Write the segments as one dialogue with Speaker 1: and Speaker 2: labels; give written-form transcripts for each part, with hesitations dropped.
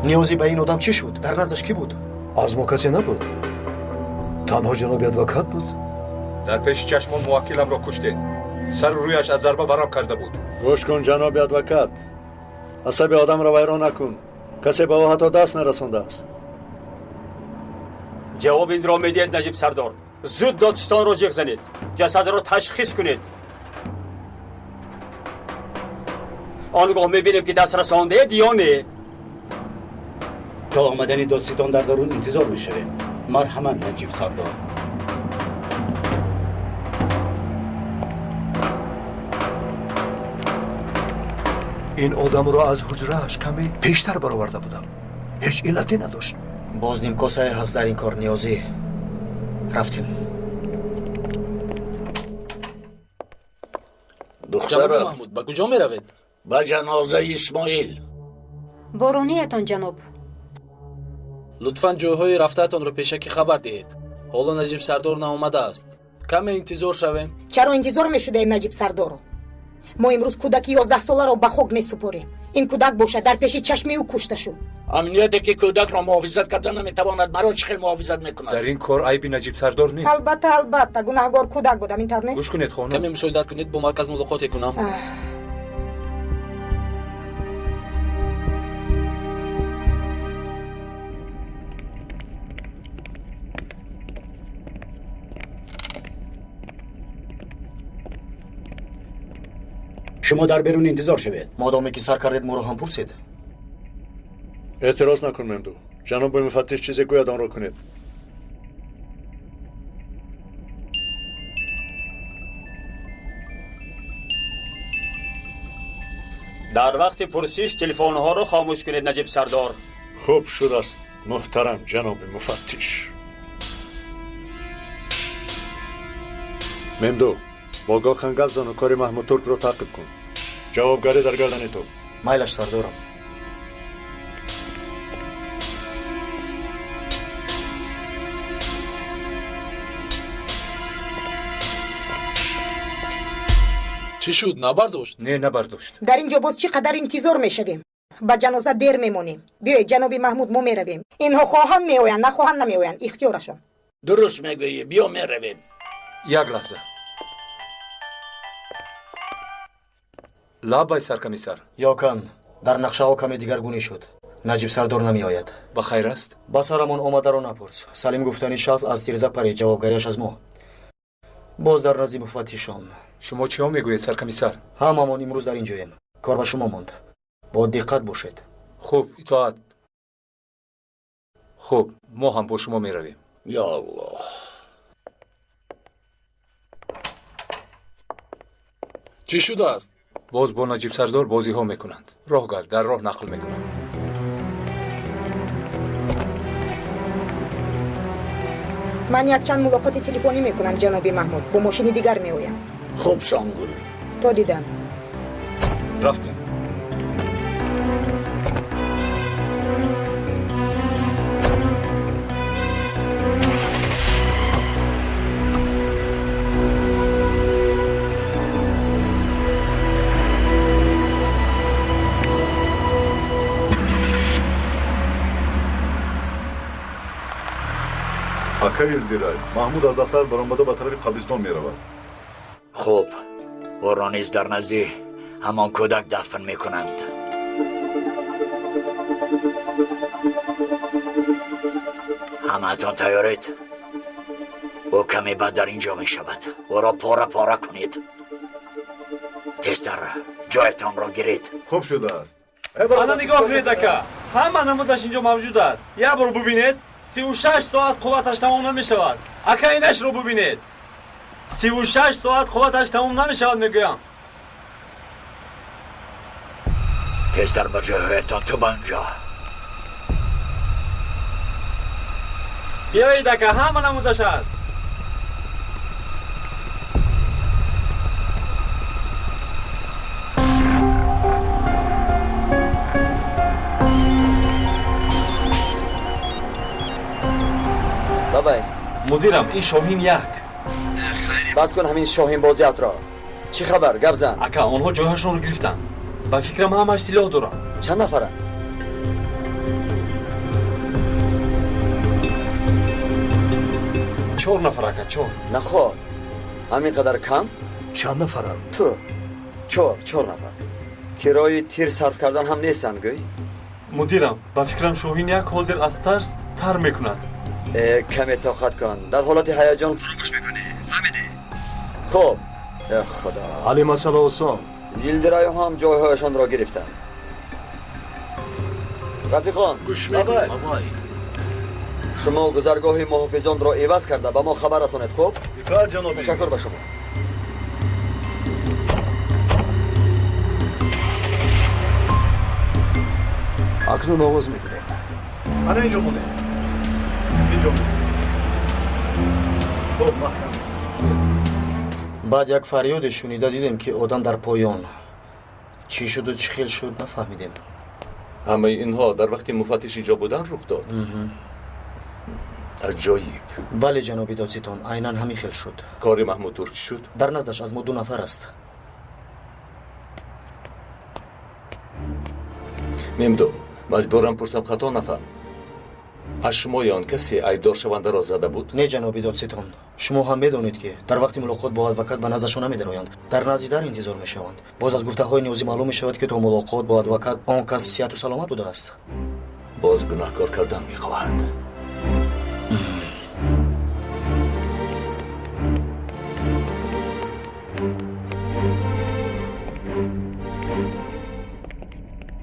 Speaker 1: Ниёзӣ ба ин одам чӣ шуд? Дар наздаш кӣ буд?
Speaker 2: Аз мо касе набуд. Танҳо ҷаноби адвокат буд.
Speaker 3: Дар пеши чашмон муваккиламро куштед. Сару рӯяш аз зарба варам карда буд.
Speaker 4: Гӯш кун, ҷаноби адвокат. Асаби одамро вайрон накун. Касе ба ӯ ҳатто даст нарасондааст.
Speaker 5: Ҷавоб инро медиҳед, Наҷиб сардор. Зуд додстонро ҷиғ занед. Ҷасадро ташхис кунед. Он гоҳ мебинем, ки даст расондаед ё не.
Speaker 6: То омадани додситон дар дарун интизор мешавем. Марҳамат, Наҷиб сардор.
Speaker 2: Ин одамро аз ҳуҷрааш каме пештар бароварда будам. Ҳеҷ иллате надошт.
Speaker 1: Боз нимкосае ҳаст дар ин кор, Ниёзӣ. Рафтем.
Speaker 7: Духтарам Маҳмуд, ба куҷо меравед?
Speaker 8: Ба ҷанозаи Исмоил.
Speaker 9: Борониятон, ҷаноб.
Speaker 7: Лутфан ҷойҳои рафтаатонро пешакӣ хабар диҳед. Ҳоло Наҷиб сардор наомадааст. Каме интизор шавем.
Speaker 10: Чаро интизор мешудаем Наҷиб сардорро? Мо имрӯз кӯдаки 11-соларо ба хок месупорем. Ин кӯдак бошад дар пеши чашми ӯ кушта шуд.
Speaker 8: Амнияте ки кӯдакро муҳофизат карда наметавонад, маро чӣ хел муҳофизат мекунад?
Speaker 3: Дар ин кор айби Наҷиб сардор нест.
Speaker 10: Албатта, албатта, гунаҳгор кӯдак будам, ин тавр не?
Speaker 3: Гӯш кунед, хонум.
Speaker 7: Каме мусоидат кунед, бо марказ мулоқоте кунам.
Speaker 6: Шумо дар берун интизор шавед.
Speaker 1: Модоме ки сар кардед, моро ҳам пурсед.
Speaker 4: Эътироз накун, Мемду. Ҷаноби муфаттиш чизе гӯяд, онро кунед.
Speaker 5: Дар вақти пурсиш телефонҳоро хомӯш кунед, Наҷиб сардор.
Speaker 4: Хуб шудааст, муҳтарам ҷаноби муфаттиш. Мемду, бо Гохан гап зану кори Маҳмуд Туркро таъқиб кун. Ҷавобгарӣ дар гардани ту.
Speaker 1: Майлаш, сардорам.
Speaker 7: Чӣ шуд, набардошт?
Speaker 3: Не, набардошт.
Speaker 10: Дар ин ҷо боз чӣ қадар интизор мешавем? Ба ҷаноза дер мемонем. Биёед, ҷаноби Маҳмуд, мо меравем. Инҳо хоҳанд меоянд, нахоҳанд намеоянд, ихтиёрашон.
Speaker 8: Дуруст мегӯӣ, биё меравем.
Speaker 3: Як лаҳза. Лабай, саркомиссар.
Speaker 1: Ёкан, дар нақшаҳо каме дигаргунӣ шуд. Наҷиб сардор намеояд.
Speaker 3: Ба хайр аст?
Speaker 1: Ба сарамон омадаро напурс. Салим гуфтани шахс аз тиреза парид, ҷавобгариаш аз мо. Боз дар назди муфаттишон.
Speaker 3: Шумо чиҳо мегӯед, саркомиссар?
Speaker 1: Ҳамамон имрӯз дар ин ҷоем. Кор ба шумо монд. Бо диққат бошед.
Speaker 3: Хуб, итоат. Хуб, мо ҳам бо шумо меравем.
Speaker 8: Ё Аллоҳ.
Speaker 7: Чӣ шудааст?
Speaker 3: Боз бо Наҷиб сардор бозиҳо мекунанд. Роҳ гард, дар роҳ нақл мекунанд.
Speaker 10: Ман якчанд мулоқоти телефонӣ мекунам, ҷаноби Маҳмуд. Бо мошини дигар меоям.
Speaker 8: Хуб, Сонгул.
Speaker 10: То дидам.
Speaker 3: Рафтем.
Speaker 11: Ака Илдирай, Маҳмуд аз дафтар баромада ба тарафи қабристон меравад.
Speaker 8: Хуб, ӯро низ дар назди ҳамон кӯдак дафн мекунанд. Ҳамаатон тайёред? Ӯ каме баъд дар ин ҷо мешавад. Ӯро пора пора кунед. Тезтар ҷоятонро гиред.
Speaker 11: Хуб шудааст.
Speaker 12: Ана нигоҳ кунед, ака. Ҳама намудаш инҷо мавҷуд аст. Як бор бубинед. 36 соат қувваташ тамом намешавад. Ака, инашро бубинед. 36 соат қувваташ тамом намешавад, мегӯям.
Speaker 8: Тезтар ба ҷойҳоятон, ту ба онҷо.
Speaker 12: Биёед, ака, ҳама намудаш аст.
Speaker 13: Лабай.
Speaker 12: Мудирам, ин Шоҳин як.
Speaker 13: Бас кун ҳамин Шоҳин бозиятро. Чӣ хабар? Гап зан.
Speaker 12: Ака, онҳо ҷойҳашонро гирифтанд. Ба фикрам ҳамаш силоҳ доранд.
Speaker 13: Чанд нафаранд?
Speaker 14: 4 нафар ака, 4.
Speaker 13: Наход. Ҳамин қадар кам?
Speaker 2: Чанд нафаранд?
Speaker 13: Ту. 4 нафар. Кирои тир сарф кардан ҳам нестанд, гӯй?
Speaker 12: Мудирам, ба фикрам Шоҳин як ҳозир аз тарс тар мекунад.
Speaker 13: Каме тоқат кун. Дар ҳолати ҳаяҷон фаромӯш мекунӣ. Фаҳмидӣ? Хуб. Худо.
Speaker 2: Ҳалли масъала осон.
Speaker 13: Йилдираю ҳам ҷойҳояшонро гирифтанд. Рафиқон,
Speaker 7: гӯш мекунем.
Speaker 13: Шумо гузаргоҳи муҳофизонро иваз карда ба мо хабар расонед, хуб?
Speaker 11: Итоат, ҷаноби.
Speaker 13: Ташаккур ба шумо.
Speaker 2: Акнун оғоз мекунем.
Speaker 11: Ана инҷо монем. Инҷо монем. Хуб, маҳкам.
Speaker 1: Баъд як фарёде шунида дидем, ки одам дар поён. Чӣ шуду чӣ хел шуд, нафаҳмидем.
Speaker 3: Ҳамаи инҳо дар вақти муфаттиш инҷо будан рух дод? Аҷоиб.
Speaker 1: Бале, ҷаноби додситон, айнан ҳамин хел шуд.
Speaker 3: Кори Маҳмуд Турк чӣ шуд?
Speaker 1: Дар наздаш аз мо 2 нафар аст.
Speaker 3: Мемду, маҷбурам пурсам, хато нафаҳм. Аз шумоён касе айбдоршавандаро зада буд?
Speaker 1: Не, ҷаноби додситон. Шумо ҳам медонед, ки дар вақти мулоқот бо адвокат ба наздашон намедароянд. Дар назди дар интизор мешаванд. Боз аз гуфтаҳои ниёзӣ маълум мешавад, ки то мулоқот бо адвокат он кас сиҳату саломат будааст.
Speaker 3: Боз гунаҳкор кардан мехоҳанд.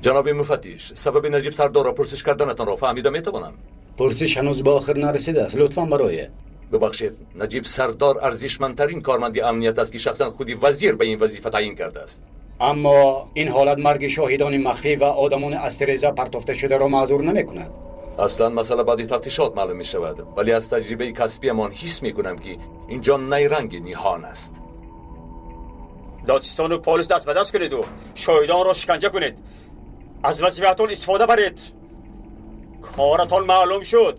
Speaker 3: Ҷаноби муфаттиш, сабаби Наҷиб Сардорро пурсиш карданатонро фаҳмида метавонам?
Speaker 6: Пурсиш ҳанӯз ба охир нарасидааст. Лутфан бароед.
Speaker 3: Бубахшед, Наҷиб Сардор арзишмандтарин корманди амният аст, ки шахсан худи вазир ба ин вазифа таъин кардааст.
Speaker 6: Аммо ин ҳолат марги шоҳидони махфӣ ва одамони аз тиреза партофташударо маъзур намекунад.
Speaker 3: Аслан масъала баъди тафтишот маълум мешавад, вале аз таҷрибаи касбиамон ҳис мекунам, ки инҷо найранги ниҳон аст.
Speaker 5: Додситону полис даст ба даст кунеду шоҳидонро шиканҷа кунед. Аз вазифаатон истифода баред. Коратон маълум шуд.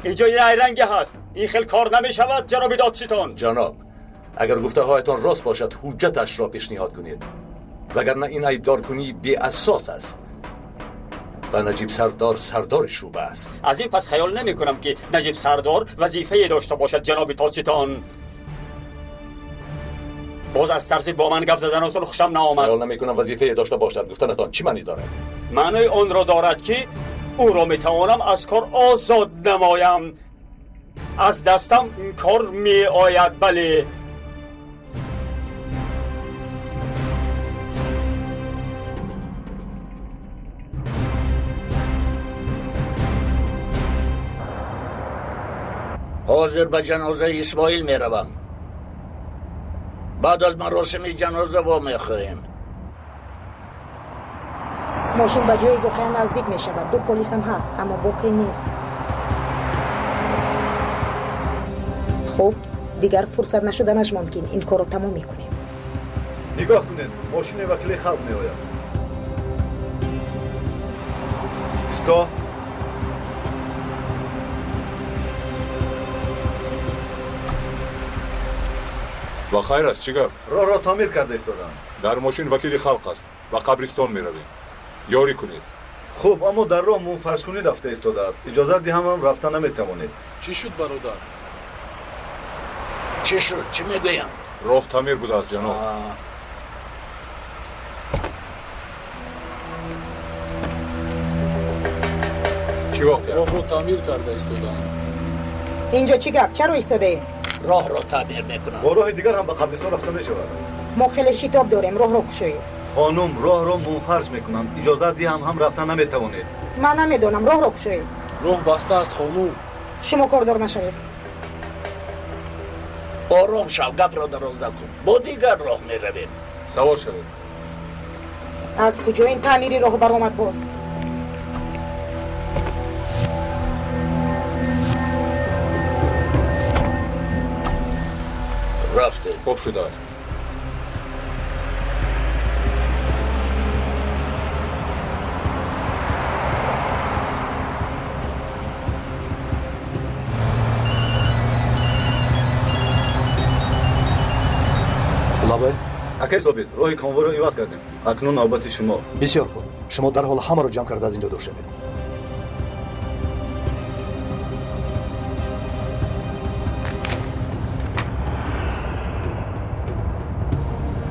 Speaker 5: Инҷо найранге ҳаст. Ин хел кор намешавад, ҷаноби додситон.
Speaker 3: Ҷаноб, агар гуфтаҳоятон рост бошад, ҳуҷҷаташро пешниҳод кунед. Вагарна ин айбдоркунӣ беасос аст ва Наҷиб Сардор сардори шӯъба аст.
Speaker 5: Аз ин пас хаёл намекунам, ки Наҷиб Сардор вазифае дошта бошад, ҷаноби додситон. Боз аз тарзи бо ман гап заданатон хушам наомад.
Speaker 3: Хаёл намекунам вазифае дошта бошад. Гуфтанатон чӣ маънӣ дорад?
Speaker 5: Маънои онро дорад, ки ӯро метавонам аз кор озод намоям. Аз дастам ин кор меояд, бале.
Speaker 8: Ҳозир ба ҷанозаи Исмоил меравам. Баъд аз маросими ҷаноза вомехӯрем.
Speaker 10: Мошин ба ҷои воқеа наздик мешавад. 2 полис ҳам ҳаст, аммо боке нест. Хуб, дигар фурсат нашуданаш мумкин. Ин корро тамом мекунем.
Speaker 11: Нигоҳ кунед, мошини вакили халқ меояд. Исто.
Speaker 3: Ва хайр аст, чӣ гап?
Speaker 11: Роҳро таъмир карда истодам.
Speaker 3: Дар мошин вакили халқ аст. Ба қабристон меравем. Ёрӣ кунед.
Speaker 11: Хуб, аммо дар роҳ мунфаршкунӣ рафта истодааст. Иҷозат диҳамам, рафта наметавонед.
Speaker 7: Чӣ шуд, бародар?
Speaker 8: Чӣ шуд? Чӣ мегӯям?
Speaker 3: Роҳ таъмир будааст, ҷаноб. Чӣ воқеа?
Speaker 7: Роҳро таъмир карда истодаанд.
Speaker 10: Инҷо чӣ гап? Чаро истодаем?
Speaker 8: Роҳро таъмир мекунам.
Speaker 11: Бо роҳи дигар ҳам ба қабристон рафта мешавад.
Speaker 10: Мо хеле шитоб дорем, роҳро кушоед.
Speaker 11: Хонум, роҳро мунфарш мекунанд. Иҷозат диҳам ҳам рафта наметавонед.
Speaker 10: Ман намедонам, роҳро кушоед.
Speaker 7: Роҳ баста аст, хонум.
Speaker 10: Шумо кордор нашавед.
Speaker 8: Ором шав, гапро дароз накун. Бо дигар роҳ меравем.
Speaker 3: Савор шавед.
Speaker 10: Аз куҷо ин таъмири роҳ баромад боз?
Speaker 8: Рафтем.
Speaker 3: Хуб шудааст.
Speaker 2: Лабай.
Speaker 11: Акай Собит, роҳи конвойро иваз кардем. Акнун навбати шумо.
Speaker 2: Бисёр хуб. Шумо дарҳол ҳамаро ҷамъ карда аз инҷо дур шавед.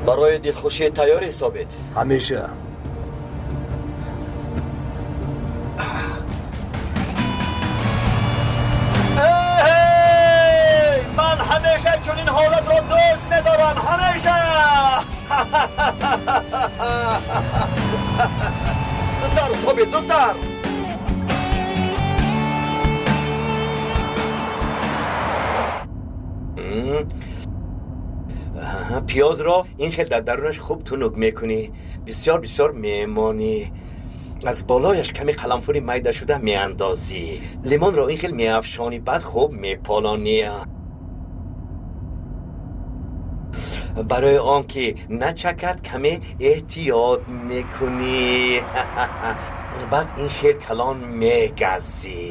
Speaker 13: Барои дилхушӣ тайёрӣ, Собит?
Speaker 2: Ҳамеша.
Speaker 8: Ман ҳамеша чунин ҳолатро дӯст медорам, ҳамеша. Зудтар, Собит, зудтар.
Speaker 14: Пиёзро ин хел дар дарунаш хуб тунук мекунӣ, бисёр бисёр мемонӣ, аз болояш каме қаламфури майда шуда меандозӣ, лимонро ин хел меафшонӣ, баъд хуб меполонӣ. Барои он ки начакад каме эҳтиёт мекунӣ, баъд ин хел калон мегазӣ.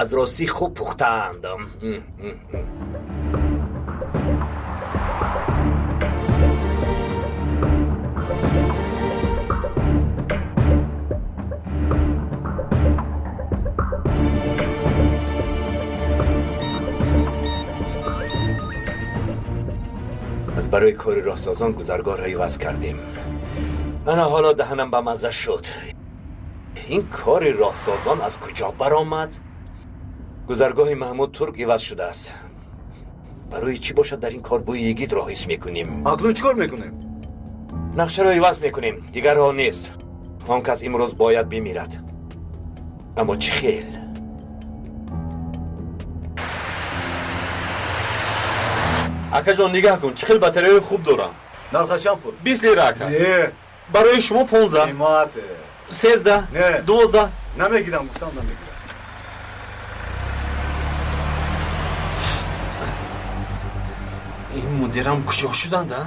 Speaker 14: Аз ростӣ хуб пухтаанд. Аз барои кори роҳсозон гузаргоҳро иваз кардем. Ана ҳоло даҳанам ба мазза шуд. Ин кори роҳсозон аз куҷо баромад? Гузаргоҳи Маҳмуд Турк иваз шудааст. Барои чӣ бошад дар ин кор бӯи йигитро ҳис мекунем?
Speaker 11: Акнун чӣ кор мекунем?
Speaker 14: Нақшаро иваз мекунем. Дигар роҳ нест. Он кас имрӯз бояд бимирад. Аммо чӣ хел?
Speaker 12: Акаҷон, нигаҳ кун, чӣ хел батареяи хуб дорам.
Speaker 11: Нархаш чанд пул?
Speaker 12: 20 лира, ака.
Speaker 11: Не.
Speaker 12: Барои шумо 15.
Speaker 11: Қимате.
Speaker 12: 13.
Speaker 11: Не.
Speaker 12: 12.
Speaker 11: Намегирам, гуфтам намегирам.
Speaker 12: Ин мудирам куҷо шуданд, а?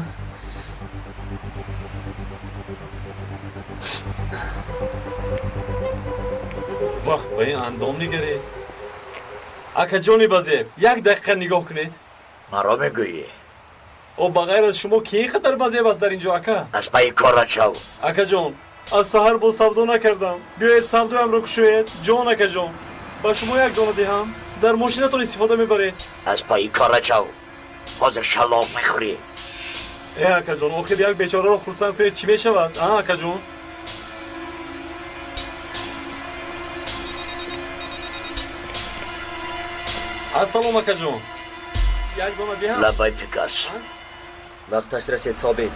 Speaker 12: Ваҳ, ба ин андом нигаред. Акаҷони базеб, як дақиқа нигоҳ кунед.
Speaker 8: Маро мегӯӣ?
Speaker 12: О, ба ғайр аз шумо ки ин қадар базеб аст дар ин ҷо, ака?
Speaker 8: Аз пайи корат шав.
Speaker 12: Акаҷон, аз саҳар боз савдо накардам. Биёед савдоямро кушоед. Ҷон, акаҷон, ба шумо як дона диҳам, дар мошинатон истифода мебаред.
Speaker 8: Аз пайи корат шав, ҳозир шалоқ мехӯрӣ.
Speaker 12: Э, акаҷон, охир як бечораро хурсанд кунед, чӣ мешавад, а, акаҷон? Ассалом, акаҷон, як дона диҳам.
Speaker 8: Лабай пикас.
Speaker 13: Вақташ расид, Собит.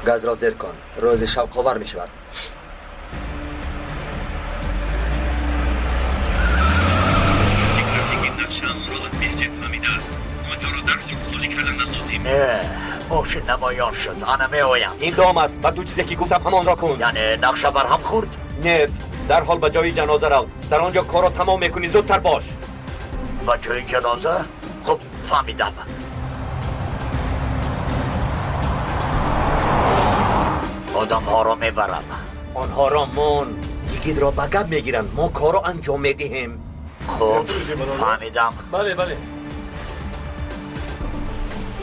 Speaker 13: Газро зер кун, рӯзи шавқовар мешавад.
Speaker 14: Фикрам йигит нақшаамонро аз Беҳҷет фаҳмидааст. Он ҷоро дарҳол холӣ кардан лозим.
Speaker 8: Не, мошин намоён шуд, ана меоям.
Speaker 14: Ин дом аст ва ту чизе ки гуфтам ҳамонро кун.
Speaker 8: Яъне нақша барҳам хӯрд?
Speaker 14: Не, дарҳол ба ҷои ҷаноза рав. Дар он ҷо корро тамом мекунӣ, зудтар бош.
Speaker 8: Ба ҷои ҷаноза? Хуб, фаҳмидам. Одамҳоро мебарам.
Speaker 14: Онҳоро мон. Йигитро ба гап мегиранд. Мо корро анҷом медиҳем.
Speaker 8: Хуб, фаҳмидам.
Speaker 12: Бале, бале.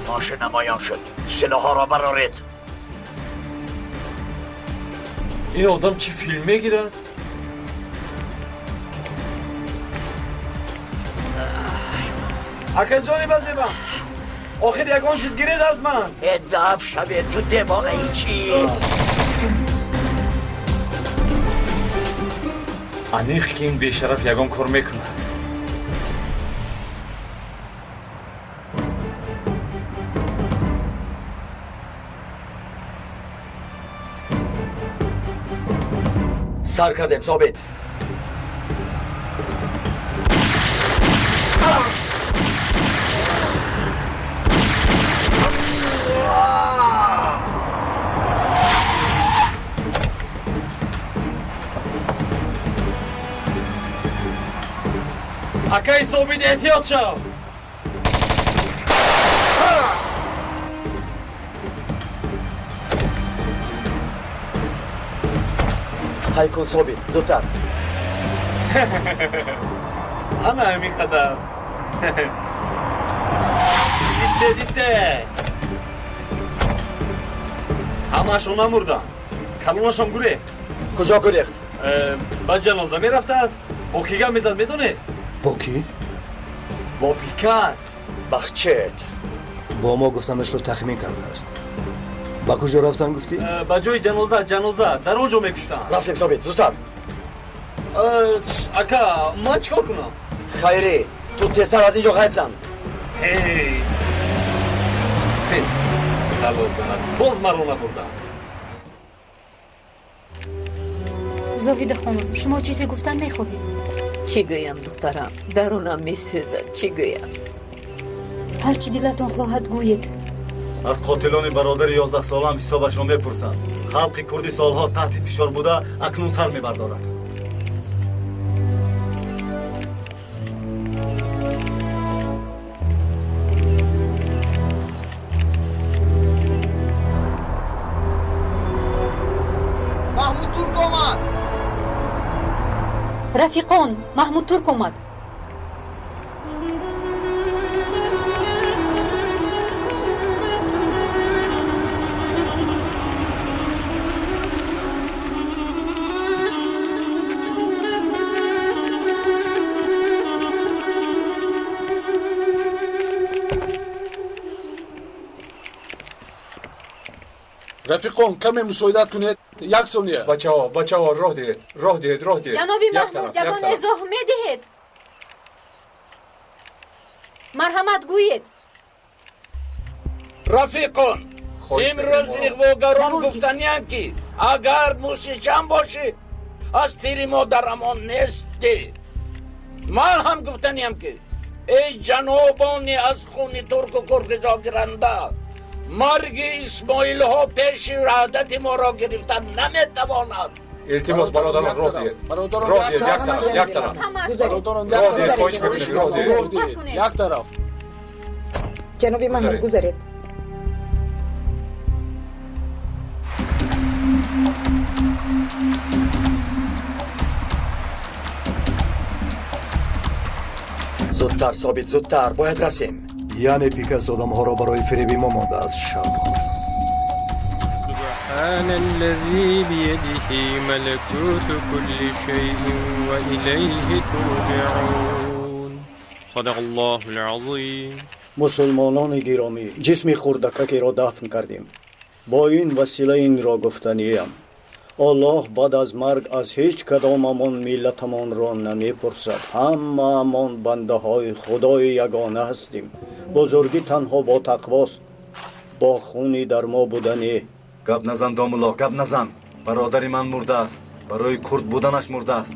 Speaker 8: Мошин намоён шуд. Силоҳҳоро бароред.
Speaker 12: Ин одам чӣ филм мегирад? Акаҷони базебам, охир ягон чиз гиред аз ман.
Speaker 8: Э, даф шавед, ту девонаи чӣ?
Speaker 12: Аниқ ки ин бешараф ягон кор мекунад.
Speaker 13: Сар кардем, Собит.
Speaker 12: Акаи Собит, эҳтиёт шав.
Speaker 13: Ҳай кун, Собит, зудтар.
Speaker 12: Ана ҳамин қадар. Истед, истед. Ҳамаашон намурданд. Калонашон гурехт.
Speaker 13: Куҷо гурехт?
Speaker 12: Ба ҷаноза мерафтааст. Бо кӣ гап мезад, медонед?
Speaker 2: Бо кӣ?
Speaker 12: Бо пикас.
Speaker 13: Бахчет.
Speaker 2: Бо мо гуфтанашро тахмин кардааст. Ба куҷо рафтан гуфтӣ?
Speaker 12: Ба ҷои ҷаноза, ҷаноза. Дар он ҷо мекуштанд.
Speaker 13: Рафтем, Собит, зудтар.
Speaker 12: Ака, ман чӣ кор кунам?
Speaker 13: Хайрӣ, ту тезтар аз ин ҷо ғайб зан.
Speaker 12: Ҳей! Бало занад, боз маро набурданд.
Speaker 9: Зоҳида хонум, шумо чизе гуфтан мехоҳед?
Speaker 15: Чӣ гӯям, духтарам? Дарунам месӯзад, чӣ гӯям?
Speaker 9: Ҳар чӣ дилатон хоҳад гӯед.
Speaker 11: Аз қотилони бародари 11-солаам ҳисобашро мепурсанд. Халқи курди солҳо таҳти фишор буда, акнун сар мебардорад.
Speaker 16: Маҳмуд Турк омад!
Speaker 9: Рафиқон, Маҳмуд Турк омад.
Speaker 7: Рафиқон, каме мусоидат кунед, як сония.
Speaker 17: Бачаҳо, бачаҳо, роҳ диҳед, роҳ диҳед, роҳ диҳед.
Speaker 9: Ҷаноби Маҳмуд, ягон изоҳ медиҳед? Марҳамат, гӯед.
Speaker 18: Рафиқон, имрӯз иғвогарон гуфтаниянд, ки агар мусичан бошӣ, аз тири мо дар амон нестӣ. Ман ҳам гуфтаниям, ки эй ҷанобони аз хуни турку курд ғизо гиранда, марги исмоилҳо пеши ваҳдати моро гирифта наметавонад.
Speaker 17: Илтимос, бародарон, роҳ диҳед, роҳ диҳед, як тараф, як тараф.
Speaker 7: Бародарон,
Speaker 17: роҳ диҳед, хоҳиш мекунем, роҳ диҳед.
Speaker 7: Як тараф.
Speaker 10: Ҷаноби Маҳмуд, гузаред.
Speaker 13: Зудтар, Собит, зудтар, бояд расем.
Speaker 2: Яъне пикас одамҳоро барои фиреби мо мондааст, шаб.
Speaker 19: سبحان الذي بيده ملكوت كل شيء وإليه ترجعون. صدق الله العظيم.
Speaker 4: Мусулмонони гиромӣ, ҷисми хурдакакеро дафн кардем. Бо ин васила инро гуфтаниям: Аллоҳ баъд аз марг аз ҳеҷ кадомамон миллатамонро намепурсад. Ҳамаамон бандаҳои Худои ягона ҳастем. Бузургӣ танҳо бо тақвост, бо хуни дар мо будане.
Speaker 11: Гап назан, домулло, гап назан. Бародари ман мурдааст, барои курд буданаш мурдааст.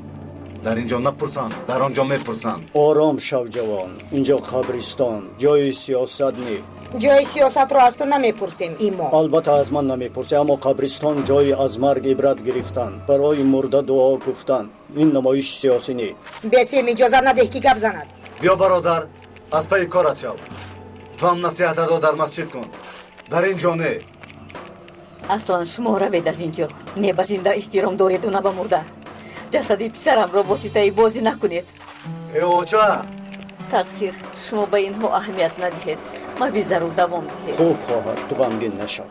Speaker 11: Дар ин ҷо напурсанд, дар он ҷо мепурсанд.
Speaker 4: Ором шав, ҷавон, инҷо қабристон, ҷои сиёсат не.
Speaker 10: Ҷои сиёсатро аз ту намепурсем, имо.
Speaker 4: Албатта аз ман намепурсӣ, аммо қабристон ҷои аз марг ибрат гирифтан, барои мурда дуо гуфтан. Ин намоиши сиёсӣ не.
Speaker 10: Бесем, иҷозат надеҳ, ки гап занад.
Speaker 11: Биё, бародар, аз пайи корат шав. Ту ҳам насиҳататро дар масҷид кун, дар ин ҷо не.
Speaker 15: Аслан шумо равед аз ин ҷо. Не ба зинда эҳтиром дореду, на ба мурда. Ҷасади писарамро воситаи бозӣ накунед.
Speaker 11: Э, оча!
Speaker 15: Тақсир, шумо ба инҳо аҳамият надиҳед. Ма зарур давом диҳед.
Speaker 4: Хуб, хоҳар, ту ғамгин нашав.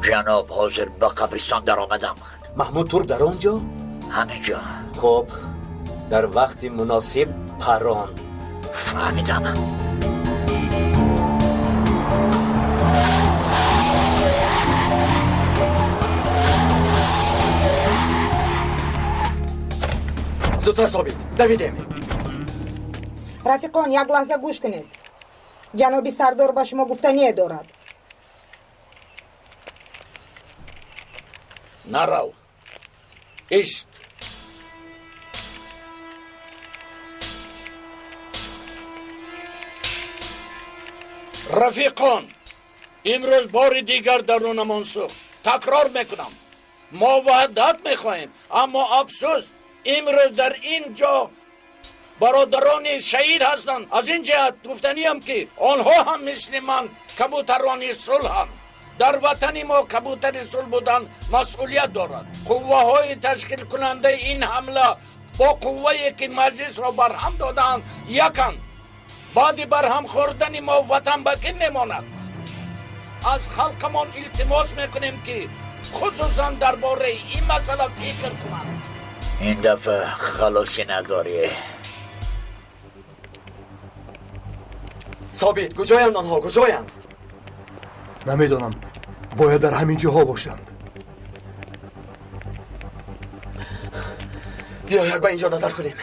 Speaker 8: Ҷаноб, ҳозир ба қабристон даромадам.
Speaker 14: Маҳмуд Турк дар он ҷо?
Speaker 8: Ҳамин ҷо.
Speaker 14: Хуб, дар вақти муносиб парон.
Speaker 8: Фаҳмидам.
Speaker 13: Зудтар, Собит, давидем.
Speaker 10: Рафиқон, як лаҳза гӯш кунед. Ҷаноби сардор ба шумо гуфтание дорад.
Speaker 18: Нарав, ист. Рафиқон, имрӯз бори дигар дарунамон сӯхт. Такрор мекунам, мо ваҳдат мехоҳем, аммо афсӯс, имрӯз дар ин ҷо бародарони шаҳид ҳастанд. Аз ин ҷиҳат гуфтаниям, ки онҳо ҳам мисли ман кабутарони сулҳанд. Дар ватани мо кабутари сулҳ будан масъулият дорад. Қувваҳои ташкилкунандаи ин ҳамла бо қуввае ки маҷлисро барҳам додаанд яканд. Баъди барҳам хӯрдани мо ватан ба кӣ мемонад? Аз халқамон илтимос мекунем ки хусусан дар бораи ин масъала фикр кунанд.
Speaker 8: Ин дафъа халосӣ надорӣ.
Speaker 13: Собит, куҷоянд онҳо? Куҷоянд?
Speaker 2: Намедонам. Бояд дар ҳамин ҷоҳо бошанд.
Speaker 13: Биё як ба инҷо назар кунем.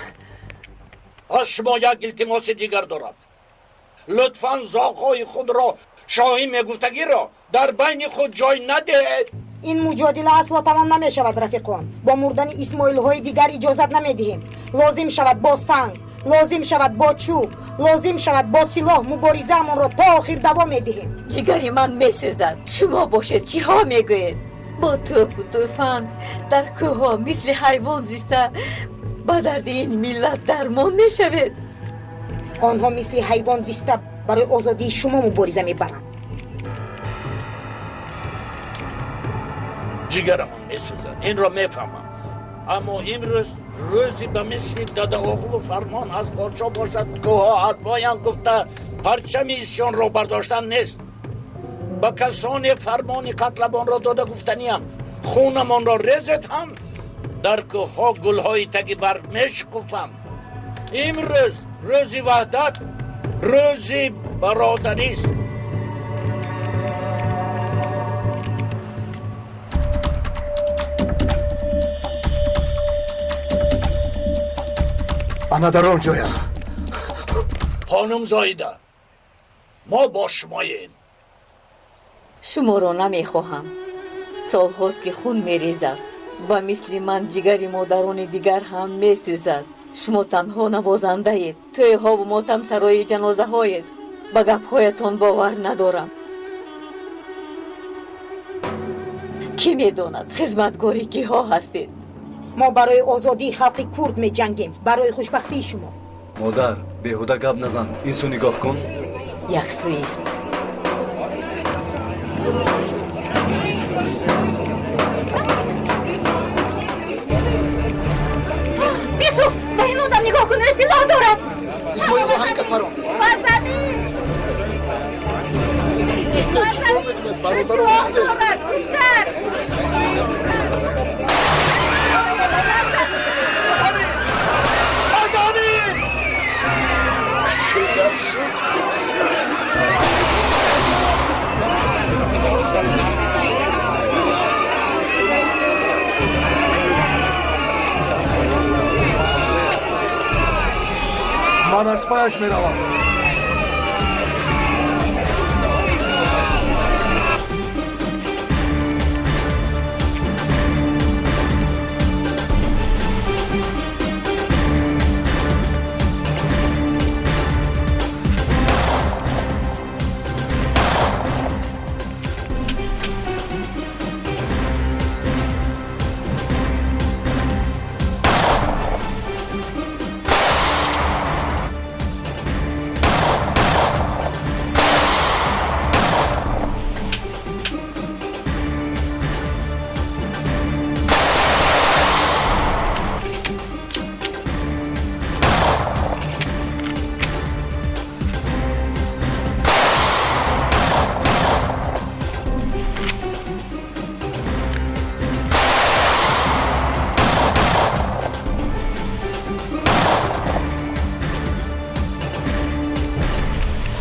Speaker 18: Аз шумо як илтимоси дигар дорам. Лутфан зоғҳои худро шоҳӣ мегуфтагиро дар байни худ ҷой надиҳед.
Speaker 10: Ин муҷодила асло тамом намешавад, рафиқон. Бо мурдани исмоилҳои дигар иҷозат намедиҳем. Лозим шавад бо санг, лозим шавад бо чӯб, лозим шавад бо силоҳ муборизаамонро то охир давом медиҳем.
Speaker 15: Ҷигари ман месӯзад. Шумо бошед чиҳо мегӯед? Бо тӯпу тӯфанг дар кӯҳҳо мисли ҳайвон зиста ба дарди ин миллат дармон мешавед.
Speaker 10: Онҳо мисли ҳайвон зиста барои озодии шумо мубориза мебаранд.
Speaker 18: Ҷигарамон месӯзад, инро мефаҳмам. Аммо имрӯз рӯзи ба мисли дадаоғлу фармон аз подшоҳ бошад, кӯҳҳо аз моянд гуфта парчами исёнро бардоштан нест. Ба касоне фармони қатлабонро дода гуфтаниям, хунамонро резед ҳам дар кӯҳҳо гулҳои таги барф мешукуфанд. Имрӯз рӯзи ваҳдат, рӯзи бародарист.
Speaker 2: Ана дар он ҷоям.
Speaker 18: Хонум Зоида, мо бо шумоем.
Speaker 15: Шуморо намехоҳам. Солҳост ки хун мерезад. Ба мисли ман ҷигари модарони дигар ҳам месӯзад. Шумо танҳо навозандаед, тӯйҳову мотамсарои ҷанозаҳоед. Ба гапҳоятон бовар надорам. Кӣ медонад хизматгори киҳо ҳастед?
Speaker 10: Мо барои озодии халқи курд меҷангем, барои хушбахтии шумо.
Speaker 11: Модар, беҳуда гап назан. Ин сӯ нигоҳ кун.
Speaker 15: Як сӯист.
Speaker 20: Юсуф, ба ин одам нигоҳ кун, ӯ силоҳ дорад.
Speaker 16: Исмоилро ҳамин кас парон.
Speaker 20: Ба замин!
Speaker 7: Истед, чӣ кор мекунед? Бародарон, истед!
Speaker 20: Зудтар!
Speaker 16: Ба замин!
Speaker 18: Шудам шуд.
Speaker 2: Ман аз паяш меравам.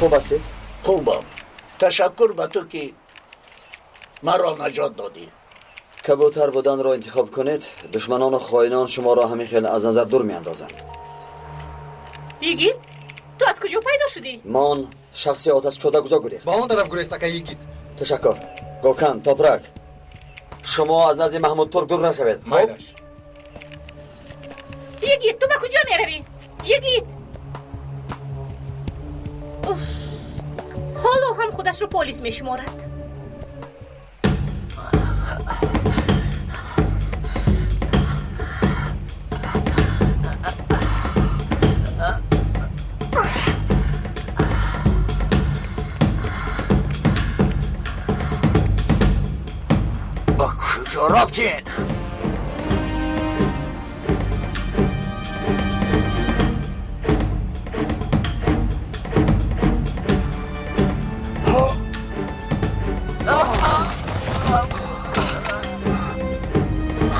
Speaker 13: Хуб ҳастед?
Speaker 18: Хубам. Ташаккур ба ту ки маро наҷот додӣ.
Speaker 13: Кабутар буданро интихоб кунед, душманону хоинон шуморо ҳамин хел аз назар дур меандозанд.
Speaker 20: Йигит, ту аз куҷо пайдо шудӣ?
Speaker 13: Мон шахси оташкушода куҷо гурехт?
Speaker 16: Ба он тараф гурехт, ака Йигит.
Speaker 13: Ташаккур. Гокан, Топрак, шумо аз назди Маҳмуд Турк дур нашавед. Хуб?
Speaker 20: Йигит, ту ба куҷо меравӣ? Йигит! Ҳоло ҳам худашро полис мешуморад.
Speaker 8: Куҷо рафтин?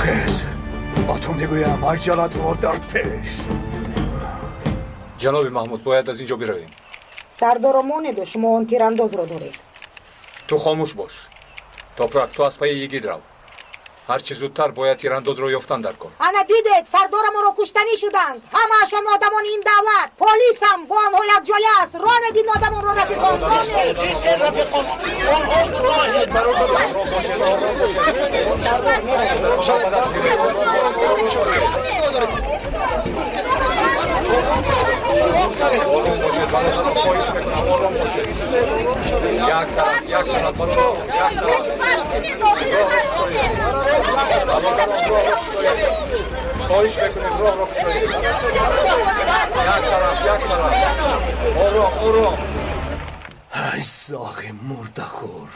Speaker 2: Хез, ба ту мегӯям, аҷалатро дар пеш.
Speaker 17: Ҷаноби Маҳмуд, бояд аз ин ҷо биравем.
Speaker 10: Сардоро монеду, шумо он тирандозро доред.
Speaker 17: Ту хомӯш бош. Топрак, ту аз пайи йигит рав. Ҳарчи зудтар бояд тирандозро ёфтан дар кор.
Speaker 10: Ана дидед, сардорамонро куштанӣ шуданд. Ҳамаашон одамони ин давлат. Полисам бо онҳо якҷоя аст. Ронед ин одамонро, рафиқон, ронед.
Speaker 18: Истед, рафиқон, онҳо роҳед.
Speaker 17: Як тараф, як тараф, як тараф. Хоҳиш мекунем, роҳро кушоед. Як тараф, як тараф. Ором, ором.
Speaker 2: Ай зоғи мурдахӯр.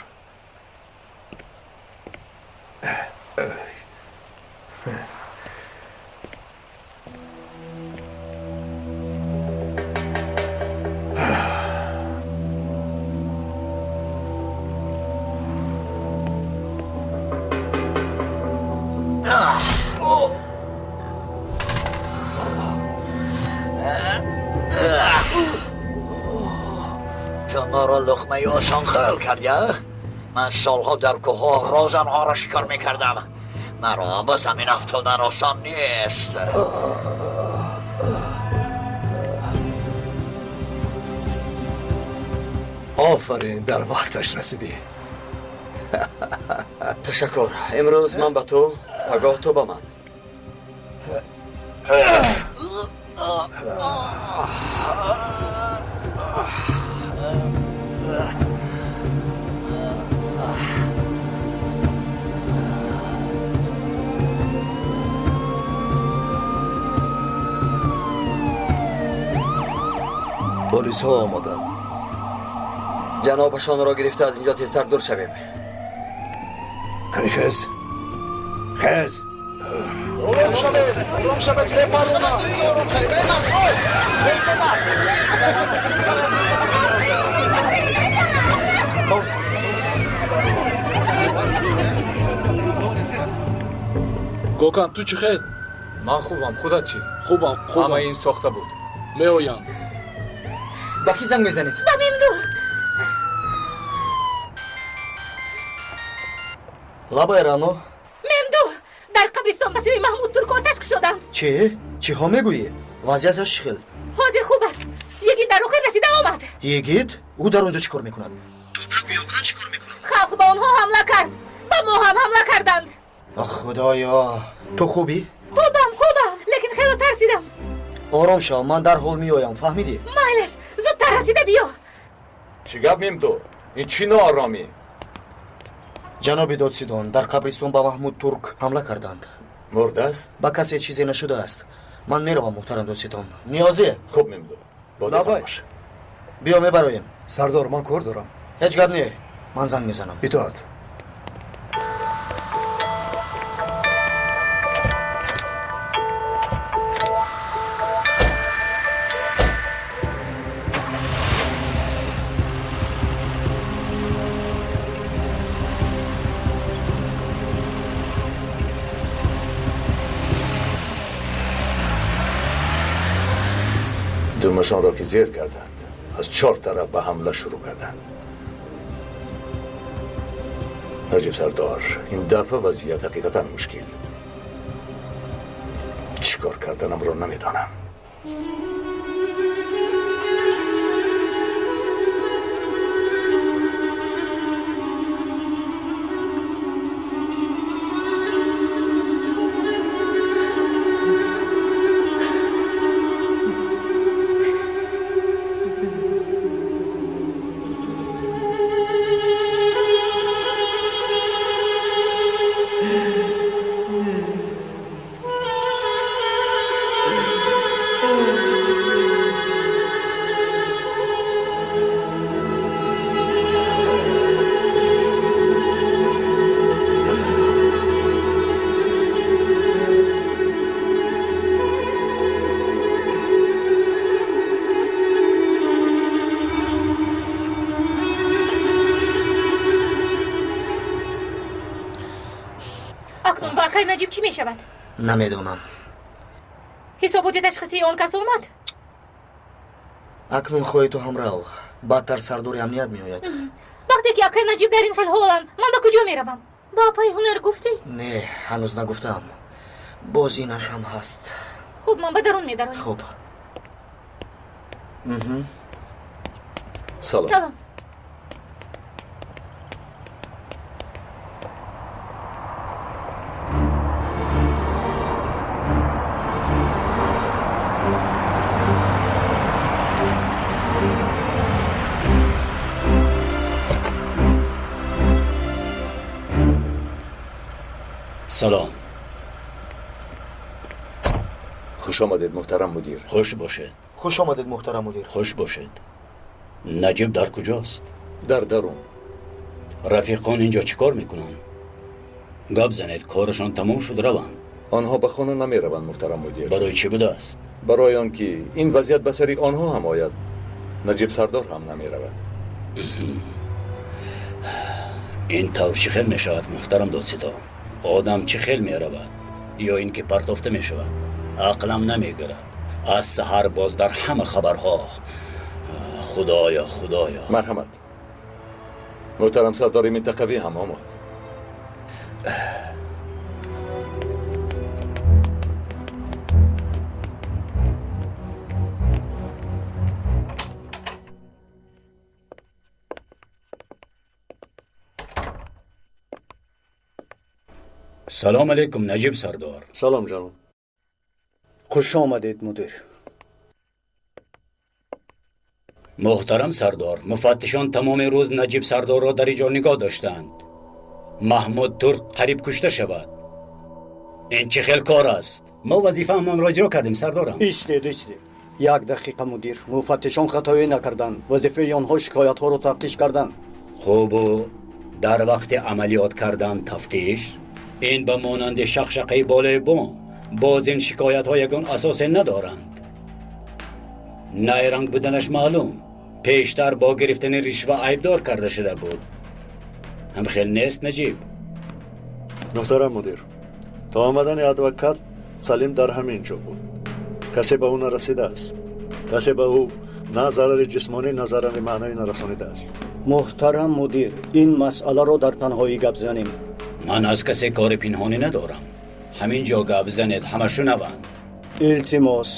Speaker 8: تو ما را لقمه آسان خیال کردی؟ من سالها در کوه رازنها را شکار میکردم. مرا با زمین افتادن آسان نیست.
Speaker 2: آفرین، در وقتش رسیدی.
Speaker 13: تشکر. امروز من به تو، پگاه تو با من.
Speaker 2: پلیس ها آمدند.
Speaker 13: جنابشان را گرفته از اینجا تیزتر دور شویم.
Speaker 2: کنی خز خز.
Speaker 7: آرام شوید، آرام شوید، بپرونا. Гокан, ту чӣ хел?
Speaker 17: Ман хубам, худат чӣ?
Speaker 7: Хубам, хубам.
Speaker 17: Ҳама ин сохта буд.
Speaker 7: Меоянд.
Speaker 16: Ба кӣ занг мезанед?
Speaker 20: Ба Мемду.
Speaker 1: Лабай, Рано.
Speaker 20: Мемду, дар қабристон ба сӯи Маҳмуд Турк оташ кушоданд.
Speaker 1: Чӣ? Чиҳо мегӯӣ? Вазъияташ чӣ хел?
Speaker 20: Ҳозир хуб аст. Йигит дар охир расида омад.
Speaker 1: Йигит? Ӯ дар он ҷо чӣ кор мекунад? Топраку Ёқан чӣ кор мекунад?
Speaker 20: Халқ ба онҳо ҳамла кард. Ба мо ҳам ҳамла карданд.
Speaker 1: Ах, худоё, ту хубӣ?
Speaker 20: Хубам, хубам, лекин хеле тарсидам.
Speaker 1: Ором шав, ман дарҳол меоям, фаҳмидӣ?
Speaker 20: Майлаш, зудтар расида биё.
Speaker 3: Чӣ гап, Мемду? Ин чӣ ноаромӣ?
Speaker 1: Ҷаноби додсидон, дар қабристон ба Маҳмуд Турк ҳамла карданд.
Speaker 3: Мурдааст?
Speaker 1: Ба касе чизе нашудааст. Ман меравам, муҳтарам додситон. Ниёзе?
Speaker 3: Хуб, Мемду, бо диққат бош.
Speaker 1: Биё, мебароем.
Speaker 2: Сардор, ман кор дорам.
Speaker 1: Ҳеҷ гап не, ман занг мезанам.
Speaker 2: Итоат.
Speaker 3: думашон ро ки зер карданд, аз чор тараф ба ҳамла шурӯъ карданд. Наҷиб сардор, ин дафъа вазъият ҳақиқатан мушкил. Чӣ кор карданамро намедонам.
Speaker 20: Акнун ба акай Наҷиб чӣ мешавад?
Speaker 1: Намедонам.
Speaker 20: Ҳисоботи ташхисии он кас омад?
Speaker 1: Акнун хоҳӣ ту ҳам рав. Баъдтар сардори амният меояд.
Speaker 20: Вақте ки акай Наҷиб дар ин хел ҳоланд, ман ба куҷо меравам? Ба апаи Ҳунар гуфтӣ?
Speaker 1: Не, ҳанӯз нагуфтаам. Боз инаш ҳам ҳаст.
Speaker 20: Хуб, ман ба дарун медароям.
Speaker 1: Хуб.
Speaker 3: Салом.
Speaker 20: Салом.
Speaker 6: Салом.
Speaker 3: Хуш омадед, муҳтарам мудир.
Speaker 6: Хуш бошед.
Speaker 1: Хуш омадед, муҳтарам мудир.
Speaker 6: Хуш бошед. Наҷиб дар куҷост?
Speaker 3: Дар дарун.
Speaker 6: Рафиқон инҷо чӣ кор мекунанд? Гап занед, корашон тамом шуд, раванд.
Speaker 3: Онҳо ба хона намераванд, муҳтарам мудир.
Speaker 6: Барои чӣ будааст?
Speaker 3: Барои он ки ин вазъият ба сари онҳо ҳам ояд. Наҷиб сардор ҳам намеравад.
Speaker 6: Ин тавр чӣ хел мешавад, муҳтарам додситон? Одам чӣ хел меравад ё ин ки партофта мешавад? Ақлам намегирад. Аз саҳар боз дар ҳама хабарҳо. Худоё, худоё.
Speaker 3: Марҳамат. Муҳтарам сардори минтақавӣ ҳам омад.
Speaker 6: Салом алейкум, Наҷиб сардор.
Speaker 2: Салом, ҷаноб.
Speaker 4: Хуш омадед, мудир.
Speaker 6: Муҳтарам сардор, муфаттишон тамоми рӯз Наҷиб сардорро дар инҷо нигоҳ доштанд. Маҳмуд Турк қариб кушта шавад. Ин чӣ хел кор аст? Мо вазифаамонро иҷро кардем, сардорам.
Speaker 4: Истед, истед. Як дақиқа, мудир. Муфаттишон хатоӣ накарданд. Вазифаи онҳо шикоятҳоро тафтиш кардан.
Speaker 6: Хубу дар вақти амалиёт кардан тафтиш? Ин ба монанди шақшақаи болои бом. Боз ин шикоятҳо ягон асосе надоранд. Найранг буданаш маълум. Пештар бо гирифтани ришва айбдор карда шуда буд. Ҳамхел нест, Наҷиб?
Speaker 2: Муҳтарам мудир, то омадани адвокат Салим дар ҳамин ҷо буд. Касе ба ӯ нарасидааст. Касе ба ӯ на зарари ҷисмонӣ, на зарари маънавӣ нарасонидааст.
Speaker 4: Муҳтарам мудир, ин масъаларо дар танҳоӣ гап занем.
Speaker 6: Ман аз касе кори пинҳонӣ надорам. Ҳамин ҷо гап занед, ҳама шунаванд.
Speaker 4: Илтимос.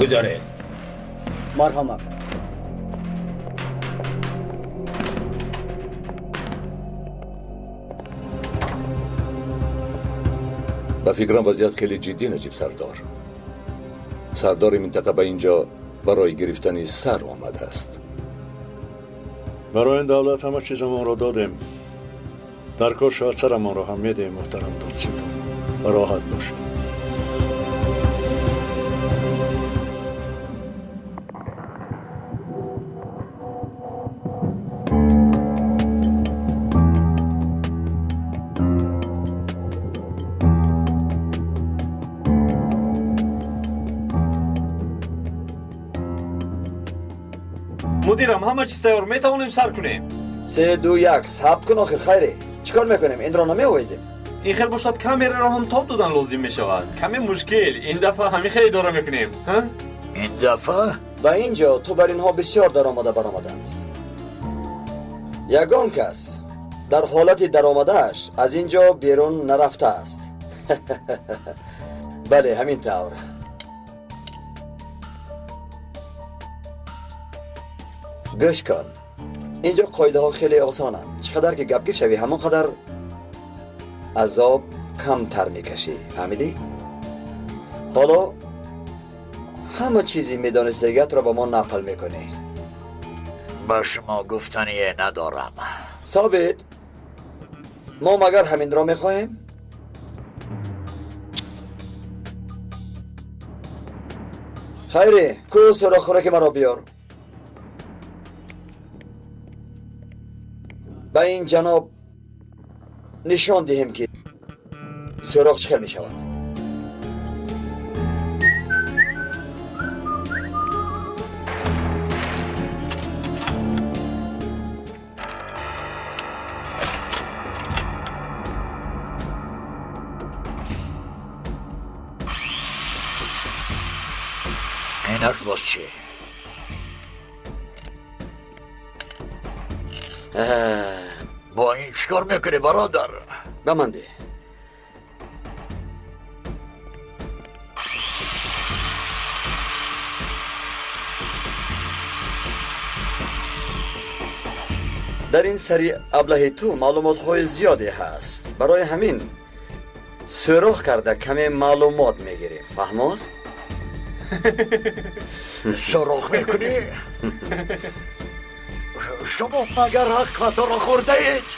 Speaker 6: Гузаред.
Speaker 4: Марҳамат.
Speaker 3: Ба фикрам вазъият хеле ҷиддӣ, Наҷиб сардор. Сардори минтақа ба инҷо барои гирифтани сар омадааст.
Speaker 2: Барои ин давлат ҳама чизамонро додем. Дар кор шавад сарамонро ҳам медиҳем, муҳтарам додситон. Роҳат бошед.
Speaker 12: Мудирам, ҳама чиз тайёр, метавонем сар кунем.
Speaker 13: 3, 2, 1, сабт кун охир, хайре. Чӣ кор мекунем? Инро намеовезем.
Speaker 12: Ин хел бошад, камераро ҳам тоб додан лозим мешавад. Каме мушкил. Ин дафъа ҳамин хел идора мекунем.
Speaker 8: Ин дафъа?
Speaker 13: Ба ин ҷо ту бар инҳо бисёр даромада баромаданд. Ягон кас дар ҳолати даромадааш аз ин ҷо берун нарафтааст. Бале, ҳамин тавр. Гӯш кун. Инҷо қоидаҳо хеле осонанд. Чӣ қадар ки гапгир шавӣ, ҳамон қадар азоб камтар мекашӣ. Фаҳмидӣ? Ҳоло ҳама чизи медонистагиятро ба мо нақл мекунӣ.
Speaker 8: Ба шумо гуфтание надорам.
Speaker 13: Собит, мо магар ҳаминро мехоҳем? Хайре, ку сӯроххӯраки маро биёр. Ба ин ҷаноб нишон диҳем, ки сӯроқ чӣ хел мешавад.
Speaker 8: Инаш боз чӣ? Бо ин чӣ кор мекунӣ, бародар?
Speaker 13: Ба ман деҳ. Дар ин сари аблаҳи ту маълумотҳои зиёде ҳаст. Барои ҳамин сӯроғ карда каме маълумот мегирем. Фаҳмост?
Speaker 8: Сӯроғ мекунӣ? Шумо магар ҳаққатонро хӯрдаед?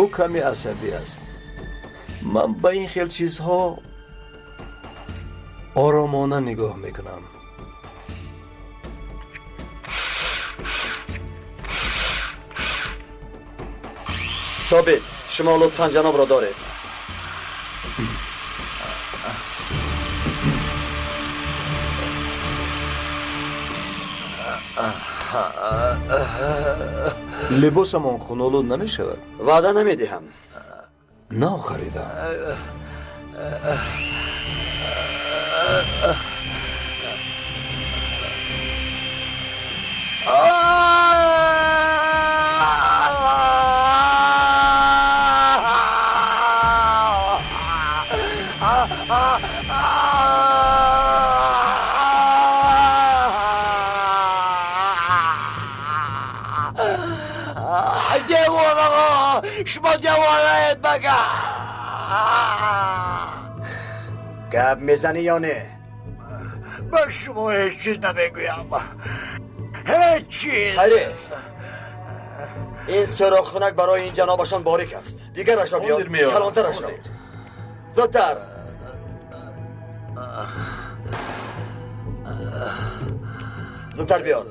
Speaker 21: Ӯ каме асабӣ аст. Ман ба ин хел чизҳо оромона нигоҳ мекунам.
Speaker 13: Собит, шумо лутфан ҷанобро доред.
Speaker 21: Либосамон хунолуд намешавад?
Speaker 13: Ваъда намедиҳам.
Speaker 21: Нав харидам.
Speaker 8: Шумо девонаед магар?
Speaker 13: Гап мезанӣ ё не?
Speaker 8: Ба шумо ҳеҷ чиз намегӯям. Ҳеҷ чиз.
Speaker 13: Хайре, ин сӯроғхунак барои ин ҷанобашон борик аст. Дигарашро биёр, калонтарашро. Зудтар. Зудтар биёр.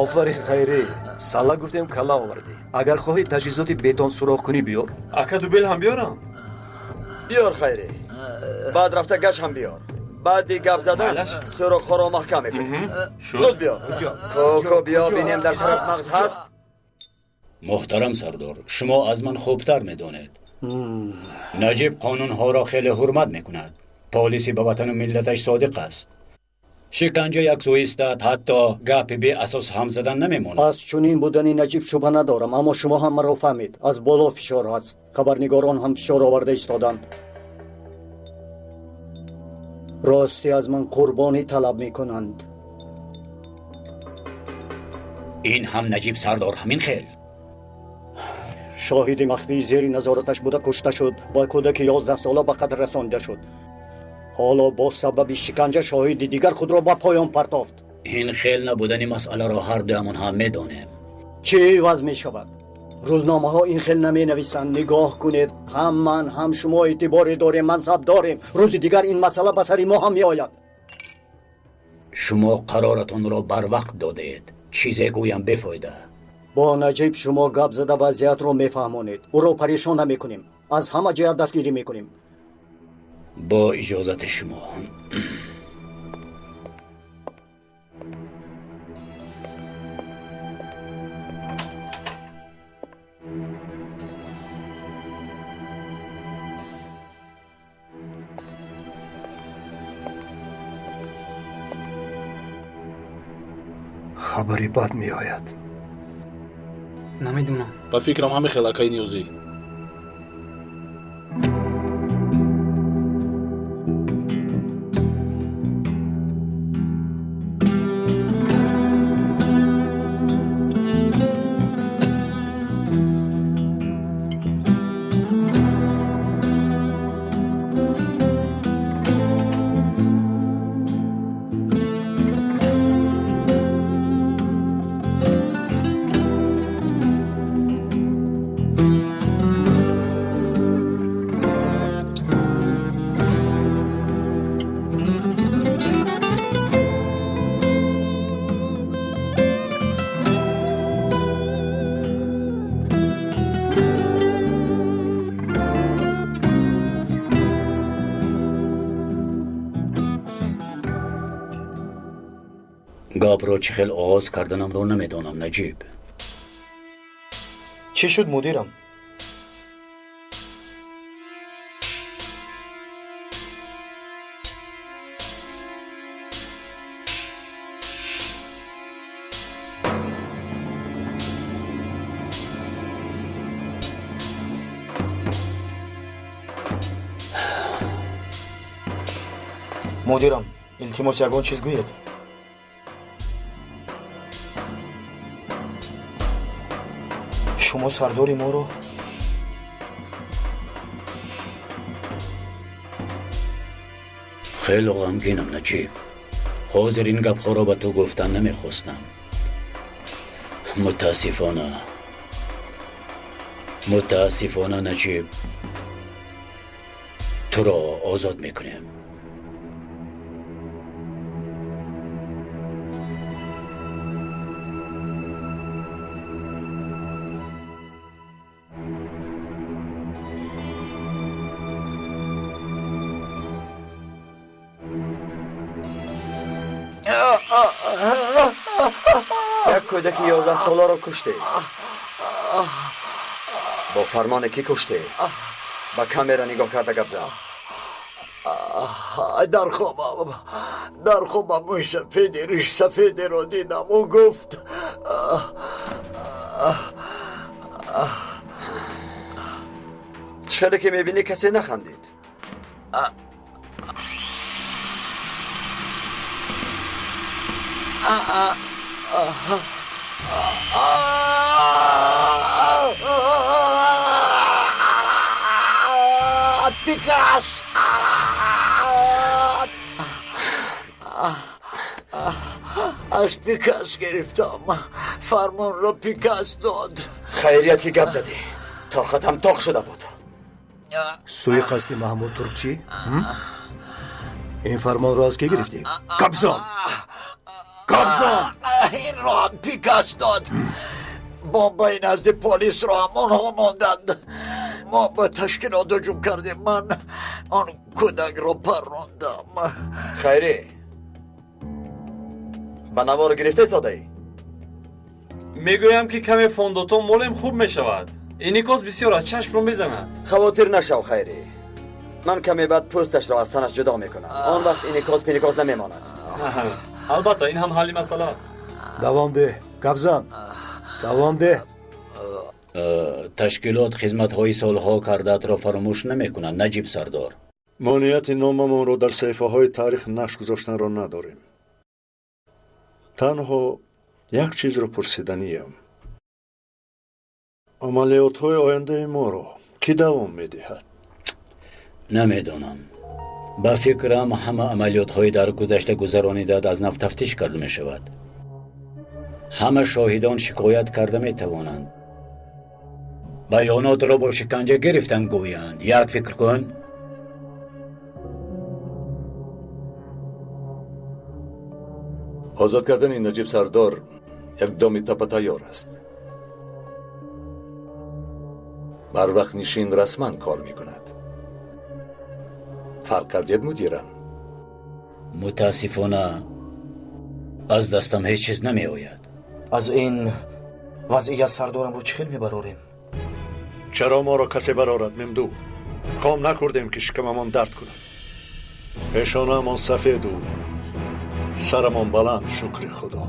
Speaker 21: Офарин, Хайрӣ. Сала гуфтем, калла овардӣ. Агар хоҳӣ таҷҳизоти бетон сӯроғкунӣ биёр.
Speaker 12: Ака, дубел ҳам биёрам?
Speaker 13: Биёр, Хайрӣ. Баъд рафта гаш ҳам биёр. Баъди гап задан сӯроғҳоро маҳкам мекунем. Зуд биёр. Коко, биё бинем дар сарат мағз ҳаст?
Speaker 6: Муҳтарам сардор, шумо аз ман хубтар медонед. Наҷиб қонунҳоро хеле ҳурмат мекунад. Полиси ба ватану миллаташ содиқ аст. Шиканҷа як сӯ истад, ҳатто гапи беасос ҳам задан намемонад.
Speaker 4: Аз чунин будани Наҷиб шубҳа надорам, аммо шумо ҳам маро фаҳмед. Аз боло фишор ҳаст. Хабарнигорон ҳам фишор оварда истоданд. Ростӣ аз ман қурбонӣ талаб мекунанд.
Speaker 6: Ин ҳам Наҷиб сардор ҳамин хел.
Speaker 4: Шоҳиди махфии зери назораташ буда кушта шуд ва кӯдаки 11 сола ба қатл расонида шуд. Ҳоло бо сабаби шиканҷа шоҳиди дигар худро ба поён партофт.
Speaker 6: Ин хел набудани масъаларо ҳар дуямон ҳам медонем.
Speaker 4: Чӣ иваз мешавад? Рӯзномаҳо ин хел наменависанд. Нигоҳ кунед, ҳам ман ҳам шумо эътиборе дорем, мансаб дорем. Рӯзи дигар ин масъала ба сари мо ҳам меояд.
Speaker 6: Шумо қароратонро барвақт додед. Чизе гӯям бефоида.
Speaker 4: Бо Наҷиб шумо гап зада вазъиятро мефаҳмонед. Ӯро парешон намекунем. Аз ҳама ҷиҳат дастгирӣ мекунем.
Speaker 6: Бо иҷозати шумо.
Speaker 21: Хабари бад меояд.
Speaker 16: Намедонам.
Speaker 7: Ба фикрам ҳамин хел, акаи Ниёзӣ.
Speaker 6: Гапро чӣ хел оғоз карданамро намедонам, Наҷиб.
Speaker 1: Чӣ шуд, мудирам? Мудирам, илтимос, ягон чиз гӯед. Шумо сардори моро
Speaker 6: Хеле ғамгинам, Наҷиб. Ҳозир ин гапҳоро ба ту гуфтан намехостам. Мутаассифона, мутаассифона, Наҷиб, туро озод мекунем.
Speaker 13: Як кӯдаки 11-соларо куштед. Бо фармоне кӣ куштед? Ба камера нигоҳ карда гап зад.
Speaker 8: Дар хобам мӯи сафеди ришсафедеро дидам. Ӯ гуфт:
Speaker 13: Чӣ хеле ки мебинӣ, касе нахандид.
Speaker 8: Пикас! Аз Пикас гирифтам. Фармонро Пикас дод.
Speaker 13: Хайрият ки гап задӣ. Тоқатам тоқ шуда буд.
Speaker 21: Сӯи қасди Маҳмуд Турк чӣ? Ин фармонро аз кӣ гирифтӣ? Гапзан!
Speaker 8: Гапзан! Инро ҳам Пикас дод. Бомбаи назди полисро ҳам онҳо монданд. Мо ба ташкилот ҳуҷум кардем. Ман он кӯдакро паррондам.
Speaker 13: Хайрӣ, ба навор гирифта истодаӣ?
Speaker 12: Мегӯям, ки каме фондотон молем, хуб мешавад. Инъикос бисёр аз чашмро мезанад.
Speaker 13: Хавотир нашав, Хайрӣ. Ман каме баъд пӯсташро аз танаш ҷудо мекунам. Он вақт инъикос пинъикос намемонад.
Speaker 12: Албатта, ин ҳам ҳалли масъала аст.
Speaker 21: Давом деҳ, гапзан, давом деҳ.
Speaker 6: Ташкилот хизматҳои солҳо кардаатро фаромӯш намекунад, Наҷиб сардор.
Speaker 2: Мо нияти номамонро дар саҳифаҳои таърих нақш гузоштанро надорем. Танҳо як чизро пурсиданиям: амалиётҳои ояндаи моро кӣ давом медиҳад?
Speaker 6: Намедонам. Ба фикрам, ҳама амалиётҳои дар гузашта гузаронидаат аз нав тафтиш карда мешавад. Ҳама шоҳидон шикоят карда метавонанд. Баёнотро бо шиканҷа гирифтан гӯянд. Як фикр кун.
Speaker 3: Озод кардани Наҷиб сардор як доми тапа тайёр аст. Барвақтнишин расман кор мекунад. Фарқ кардед, мудирам?
Speaker 6: Мутаассифона, аз дастам ҳеҷ чиз намеояд.
Speaker 1: Аз ин вазъият сардорамро чӣ хел мебарорем?
Speaker 2: Чаро моро касе барорад, Мемду? Хом нахӯрдем, ки шикамамон дард кунад. Пешонаамон сафеду сарамон баланд, шукри Худо.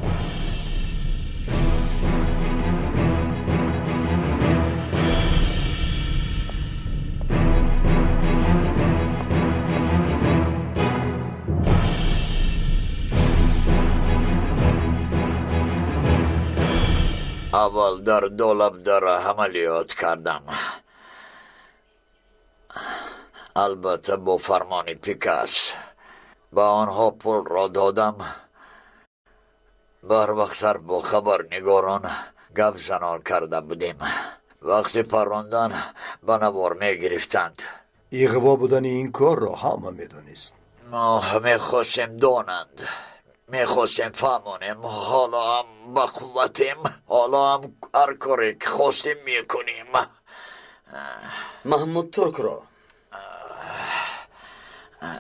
Speaker 8: Аввал дар Долабдара амалиёт кардам. Албатта, бо фармони Пикас. Ба онҳо пулро додам. Барвақттар бо хабарнигорон гап занон карда будем. Вақти паррондан ба навор мегирифтанд.
Speaker 21: Иғво будани ин корро ҳама медонист.
Speaker 8: Мо мехостем донанд, мехостем фаҳмонем, ҳоло ҳам ба қувватем, ҳоло ҳам ҳар коре ки хостем мекунем.
Speaker 13: Маҳмуд Туркро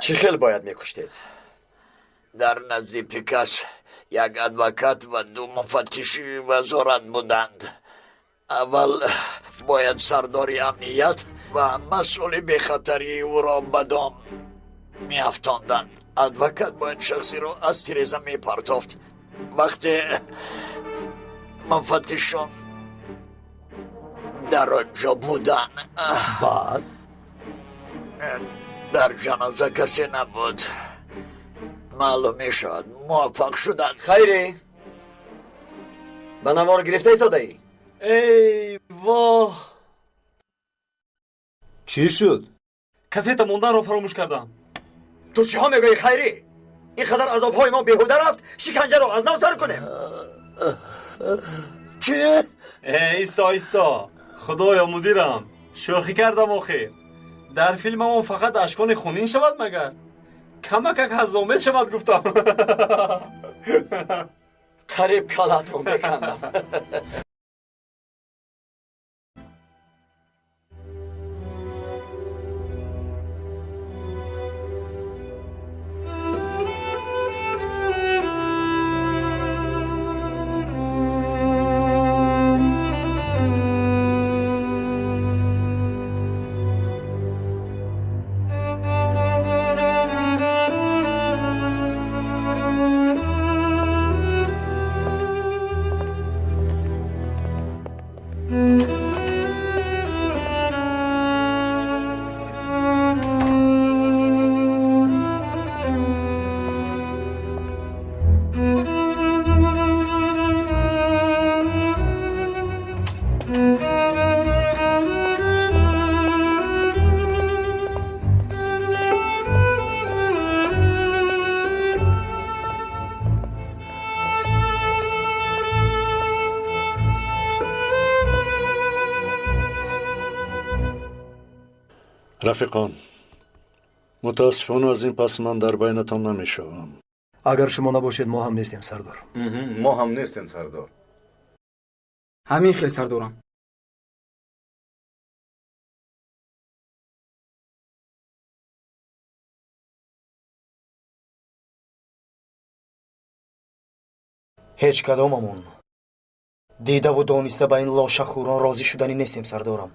Speaker 13: чӣ хел бояд мекуштед?
Speaker 8: Дар назди Пикас як адвокат ва ду муфаттиши вазорат буданд. Аввал бояд сардори амният ва масъули бехатарии ӯро ба дом меафтонданд. Адвокат бояд шахсиро аз тиреза мепартофт. Вақте муфаттишон дар он ҷо буданд.
Speaker 21: Баъд?
Speaker 8: Дар ҷаноза касе набуд. Маълум мешавад, муваффақ шуданд.
Speaker 13: Хайре, ба навор гирифта истодаӣ?
Speaker 12: Эй воҳ!
Speaker 21: Чӣ шуд?
Speaker 12: Кассета монданро фаромӯш кардам.
Speaker 13: Ту чиҳо мегӯӣ, Хайрӣ? Ин қадар азобҳои мо беҳуда рафт? Шиканҷаро аз нав сар кунем.
Speaker 8: Чӣ?
Speaker 12: Исто, исто, худоё, мудирам, шӯхӣ кардам. Охир дар филмамон фақат ашкони хунин шавад, магар камакак ҳазомез шавад, гуфтам.
Speaker 13: Қариб калатро мекандам.
Speaker 2: Рафиқон, мутаассифона, аз ин пас ман дар байнатон намешавам.
Speaker 21: Агар шумо набошед, мо ҳам нестем, сардор.
Speaker 11: Мо ҳам нестем, сардор.
Speaker 5: Ҳамин хел, сардорам.
Speaker 1: Ҳеҷ кадомамон дидаву дониста ба ин лошахӯрон розӣ шуданӣ нестем, сардорам.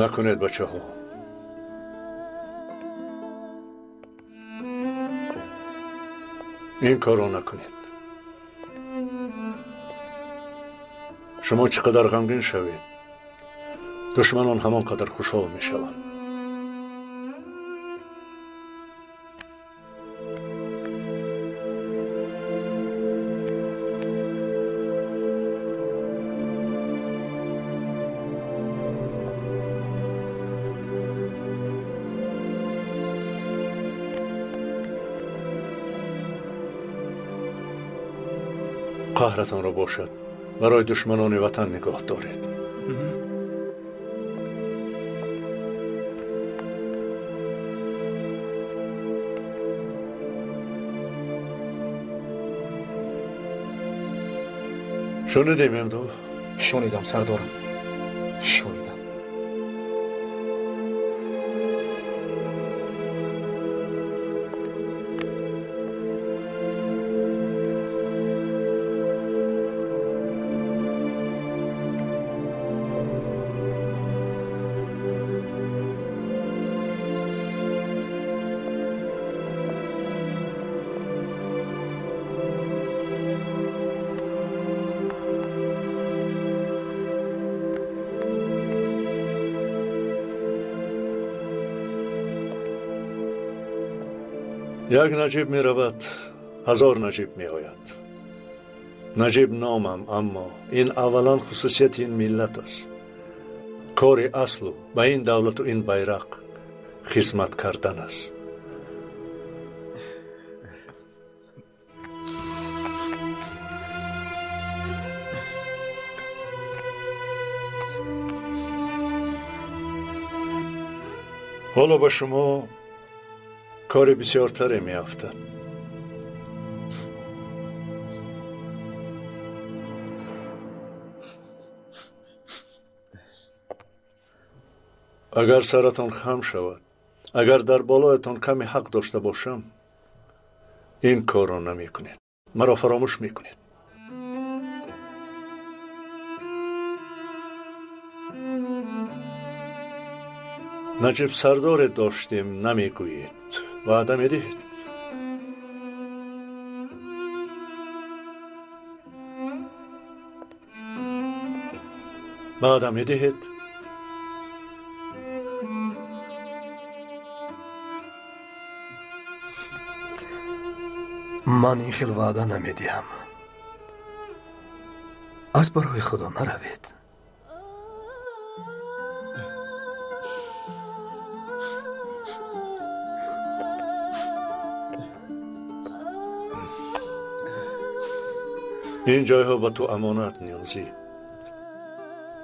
Speaker 2: Накунед, бачаҳо. Ин корро накунед. Шумо чӣ қадар ғамгин шавед, душманон ҳамон қадар хушҳол мешаванд. Қаҳратонро бошад барои душманони ватан нигоҳ доред. Шунидем, Эмдул?
Speaker 1: Шунидам, сардорам, шунидам.
Speaker 2: Як Наҷиб меравад, ҳазор Наҷиб меояд. Наҷиб номам, аммо ин аввалан хусусияти ин миллат аст. Кори аслу ба ин давлату ин байрақ хизмат кардан аст. Ҳоло ба шумо кори бисёртаре меафтад. Агар саратон хам шавад, агар дар болоятон каме ҳақ дошта бошам, ин корро намекунед, маро фаромӯш мекунед. Наҷиб сардоре доштем, намегӯед, ваъда медиҳед. Ваъда медиҳед.
Speaker 21: Ман ин хел ваъда намедиҳам. Аз барои Худо наравед.
Speaker 2: Ин ҷойҳо ба ту амонат, Ниёзӣ.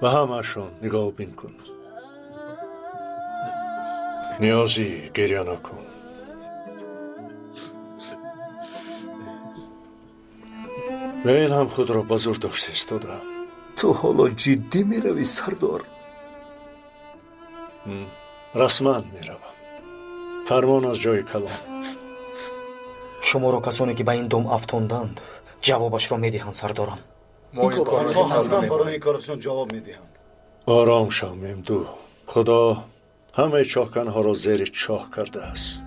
Speaker 2: Ба ҳамаашон нигоҳубин кун. Ниёзӣ, гирья накун. Мен ҳам худро ба зур дошта истодаам.
Speaker 21: Ту ҳоло ҷиддӣ меравӣ, сардор?
Speaker 2: Расман меравам. Фармон аз ҷои калон.
Speaker 1: Шуморо касоне ки ба ин дом афтонданд, ҷавобашро медиҳанд, сардорам.
Speaker 11: Онҳо ҳатман барои корашон ҷавоб медиҳанд.
Speaker 2: Ором шав, Мемду. Худо ҳамаи чоҳканҳоро зери чоҳ кардааст.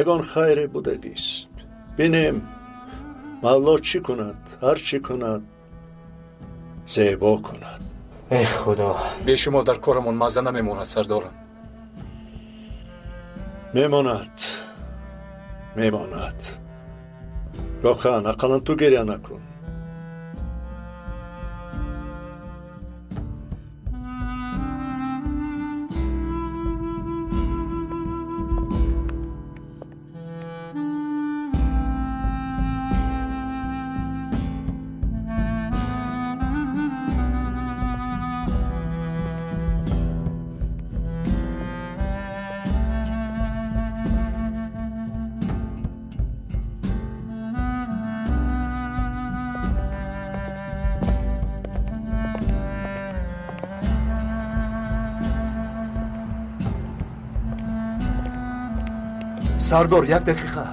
Speaker 2: Ягон хайре будагист. Бинем, Мавло чӣ кунад, ҳар чӣ кунад, зебо кунад.
Speaker 1: Эх, Худо!
Speaker 17: Бе шумо дар корамон мазза намемонад, сардорам.
Speaker 2: Мемонад, мемонад. Гохан, ақаллан ту гирья накун.
Speaker 21: Сардор, як дақиқа.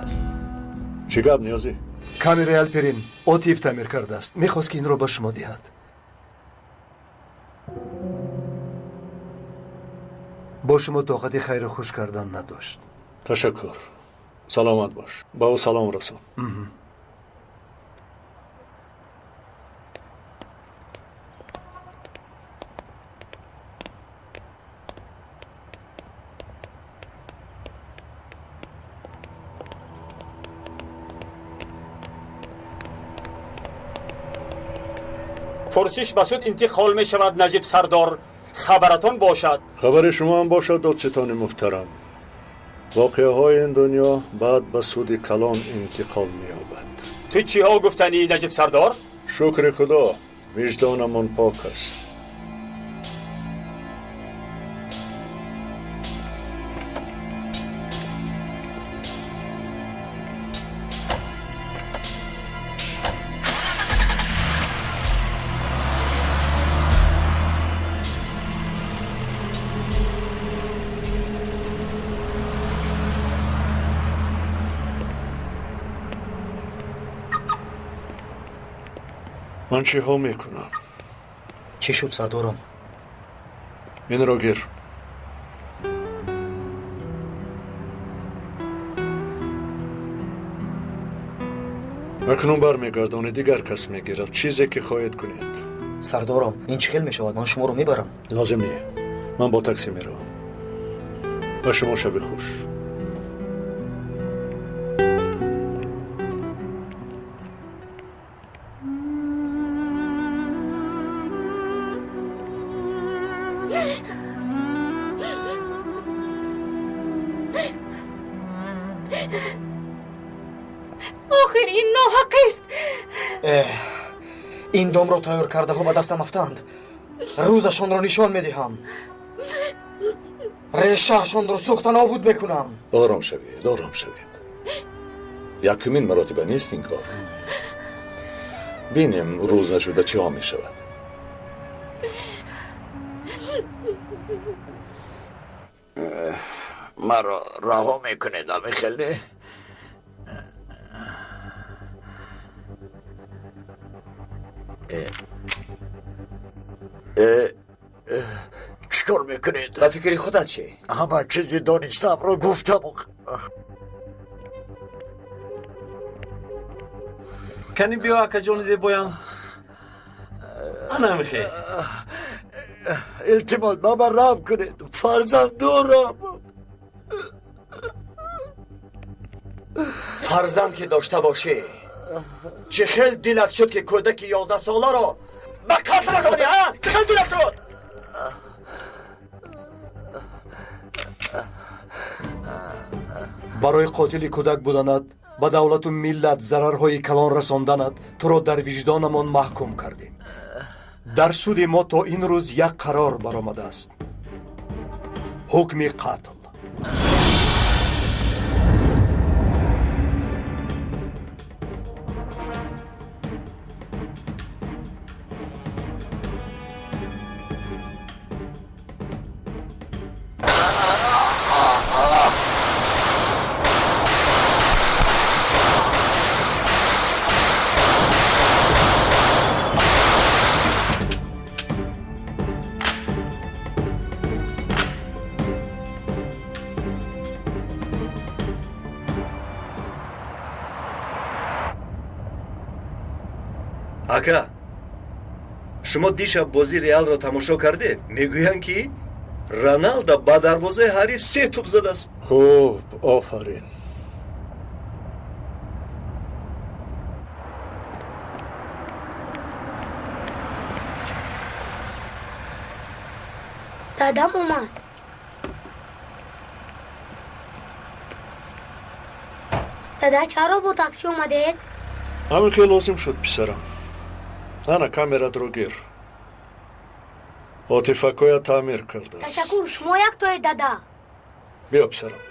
Speaker 2: Чӣ гап, Ниёзӣ?
Speaker 21: Камераи Алперин Отиев таъмир кардааст. Мехост, ки инро ба шумо диҳад. Бо шумо тоқати хайру хуш кардан надошт.
Speaker 2: Ташаккур. Саломат бош. Ба ӯ салом расон.
Speaker 12: Пурсиш ба суд интиқол мешавад, Наҷиб сардор. Хабаратон бошад.
Speaker 2: Хабари шумо ҳам бошад, додситони муҳтарам. Воқеаҳои ин дунё баъд ба суди калон интиқол меёбад.
Speaker 12: Ту чиҳо гуфтанӣ, Наҷиб сардор?
Speaker 2: Шукри Худо, виҷдонамон пок аст. Ман чиҳо мекунам?
Speaker 1: Чӣ шуд, сардорам?
Speaker 2: Инро гир. Акнун бармегардонӣ, дигар кас мегирад. Чизе ки хоҳед кунед.
Speaker 1: Сардорам, ин чӣ хел мешавад? Ман шуморо мебарам.
Speaker 2: Лозим не. Ман бо такси меравам. Ба шумо шаби хуш.
Speaker 20: Охир ин ноҳақист.
Speaker 1: Ин домро тайёр кардаҳо ба дастам афтанд. Рӯзашонро нишон медиҳам. Решаашонро сӯхта нобуд мекунам.
Speaker 3: Ором шавед, ором шавед. Якумин маротиба нест ин кор. Бинем рӯз нашуда чиҳо мешавад.
Speaker 8: Маро раҳо мекунед, амихеле? Чӣ кор мекунед?
Speaker 13: Ба фикри худат чӣ?
Speaker 8: Ҳама чизи донистаамро гуфтам.
Speaker 12: Кани биё, акаҷони зебоям. Ана михел.
Speaker 8: Илтимос, ба ман раҳм кунед, фарзанд дорам.
Speaker 1: Фарзанд ки дошта бошӣ, чӣ хел дилат шуд, ки кӯдаки 11-соларо ба қатл расонӣ, а? Чӣ хел дилат шуд?
Speaker 21: Барои қотили кӯдак буданат, ба давлату миллат зарарҳои калон расонданат туро дар виҷдонамон маҳкум кардем. Дар суди мо то ин рӯз як қарор баромадааст: ҳукми қатл.
Speaker 14: Ака, шумо дишаб бозии Реалро тамошо кардед? Мегӯянд, ки Роналдо ба дарвозаи ҳариф се тӯб задааст.
Speaker 2: Хуб, офарин.
Speaker 9: Дадам омад. Дада, чаро бо таксӣ омадед?
Speaker 2: Ҳамин ки лозим шуд, писарам. Ана камератро гир. Отифакоя таъмир кардааст.
Speaker 9: Ташаккур, шумо яктоед, дада.
Speaker 2: Биё, писарам.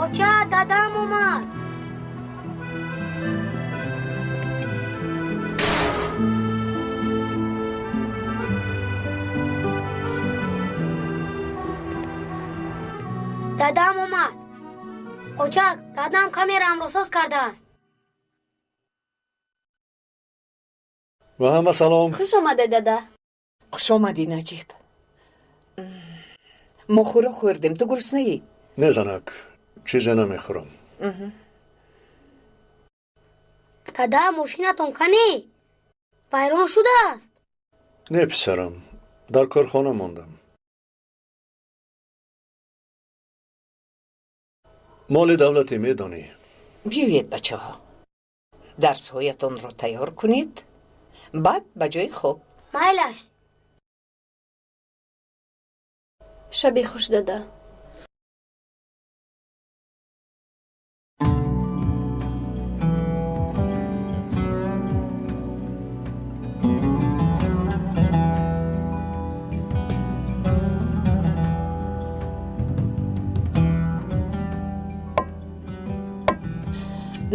Speaker 9: Оча, дадам омад. Дадам омад. Оча, дадам камераамро соз кардааст.
Speaker 2: Ва ҳама салом.
Speaker 22: Хуш омадед, дада.
Speaker 23: Хуш омадӣ, Наҷиб. Мо хӯрок хӯрдем, ту гуруснаӣ?
Speaker 2: Не, занак, чизе намехӯрам.
Speaker 9: Дада, мошинатон канӣ? Вайрон шудааст?
Speaker 2: Не, писарам, дар корхона мондам. Моли давлатӣ медонӣ.
Speaker 23: Биёед, бачаҳо, дарсҳоятонро тайёр кунед, баъд ба ҷои хоб.
Speaker 9: Майлаш.
Speaker 22: Шаби хуш, дада.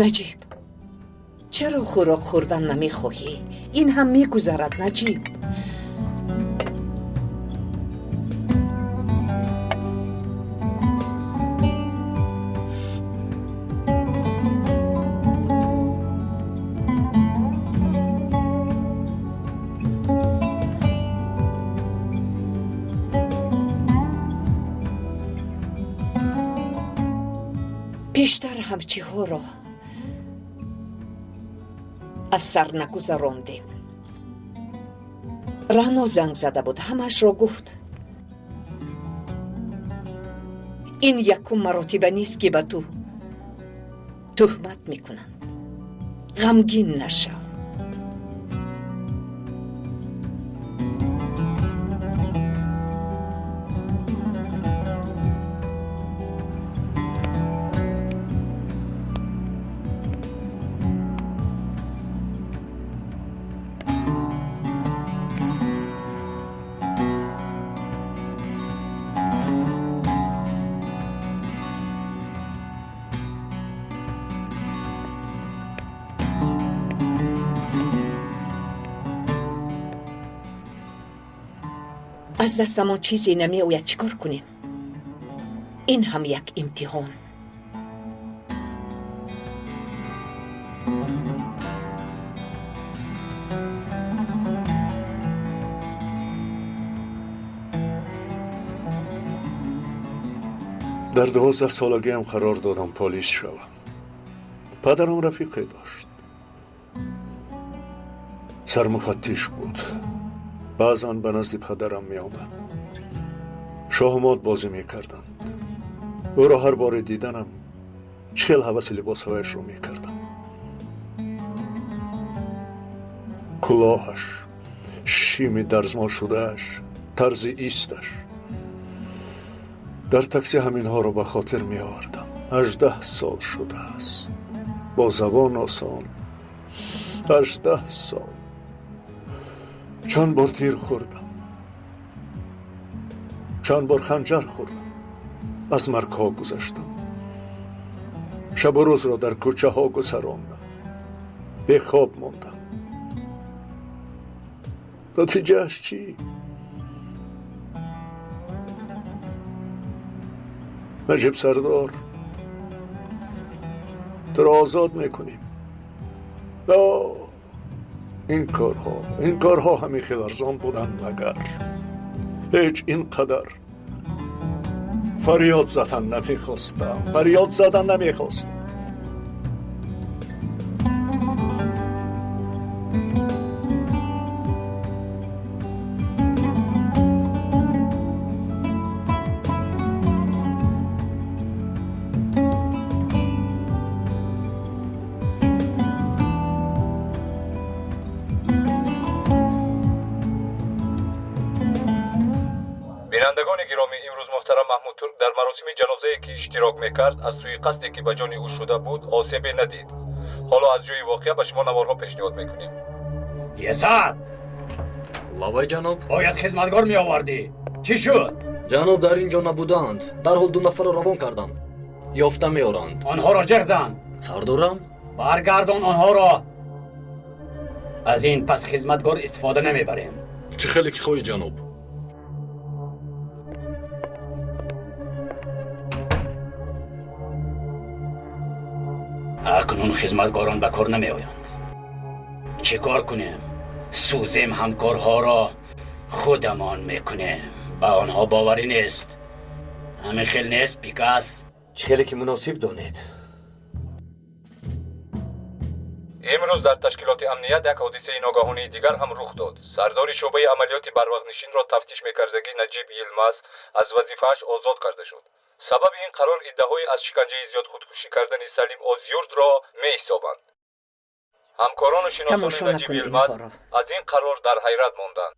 Speaker 23: Наҷиб, чаро хӯрок хӯрдан намехоҳӣ? Ин ҳам мегузарад, Наҷиб. Пештар ҳамчиҳоро аз сар нагузарондем. Рано занг зада буд, ҳамаашро гуфт. Ин якум маротиба нест, ки ба ту туҳмат мекунанд. Ғамгин нашав. Аз дастамон чизе намеояд, чӣ кор кунем? Ин ҳам як имтиҳон.
Speaker 2: Дар 12 солагиам қарор додам полис шавам. Падарам рафиқе дошт, сармуфаттиш буд. Баъзан ба назди падарам меомад, шоҳмот бозӣ мекарданд. Ӯро ҳар боре диданам чӣ хел ҳаваси либосҳояшро мекардам. Кулоҳаш, шими дарзмол шудааш, тарзи исташ. Дар такси ҳаминҳоро ба хотир меовардам. 18 сол шудааст. Бо забон осон. 18 сол. Чанд бор тир хӯрдам, чанд бор ханҷар хӯрдам, аз маргҳо гузаштам, шабу рӯзро дар кӯчаҳо гузарондам, бехоб мондам. Натиҷааш чӣ? Наҷиб сардор, туро озод мекунем. Ин корҳо ҳамин хел арзон буданд, магар ҳеҷ ин қадар фарёд задан намехостам, фарёд задан намехостам.
Speaker 17: Бинандагони гиромӣ, имрӯз муҳтарам Маҳмуд Турк дар маросими ҷанозае ки иштирок мекард, аз суиқасде ки ба ҷони ӯ шуда буд осебе надид. Ҳоло аз ҷои воқеа ба шумо наворҳо пешниҳод мекунем.
Speaker 6: Есад!
Speaker 10: Лавай ҷаноб.
Speaker 6: Бояд хизматгор меовардӣ. Чӣ шуд?
Speaker 10: Ҷаноб дар ин ҷо набуданд. Дарҳол 2 нафарро равон кардам. Ёфта меоранд.
Speaker 6: Онҳоро ҷеғ зан.
Speaker 10: Сардорам?
Speaker 6: Баргардон онҳоро. Аз ин пас хизматгор истифода намебарем.
Speaker 10: Чӣ хеле ки хоҳӣ ҷаноб.
Speaker 6: Акнун хизматгорон ба кор намеоянд. Чӣ кор кунем? Сӯзем ҳамкорҳоро худамон мекунем. Ба онҳо боварӣ нест. Ҳамин хел нест, Пикас?
Speaker 13: Чӣ хеле ки муносиб донед.
Speaker 17: Имрӯз дар ташкилоти амният як ҳодисаи ногаҳонии дигар ҳам рух дод. Сардори шӯъбаи амалиёти барвақтнишинро тафтиш мекардагӣ Наҷиб Йилмаз аз вазифааш озод карда шуд. Сабаби ин қарор иддаҳои аз шиканҷаи зиёд худкушӣ кардани Салим Озюрдро меҳисобанд. Ҳамкорону шиносони Наҷиб Йилмаз аз ин қарор дар ҳайрат монданд.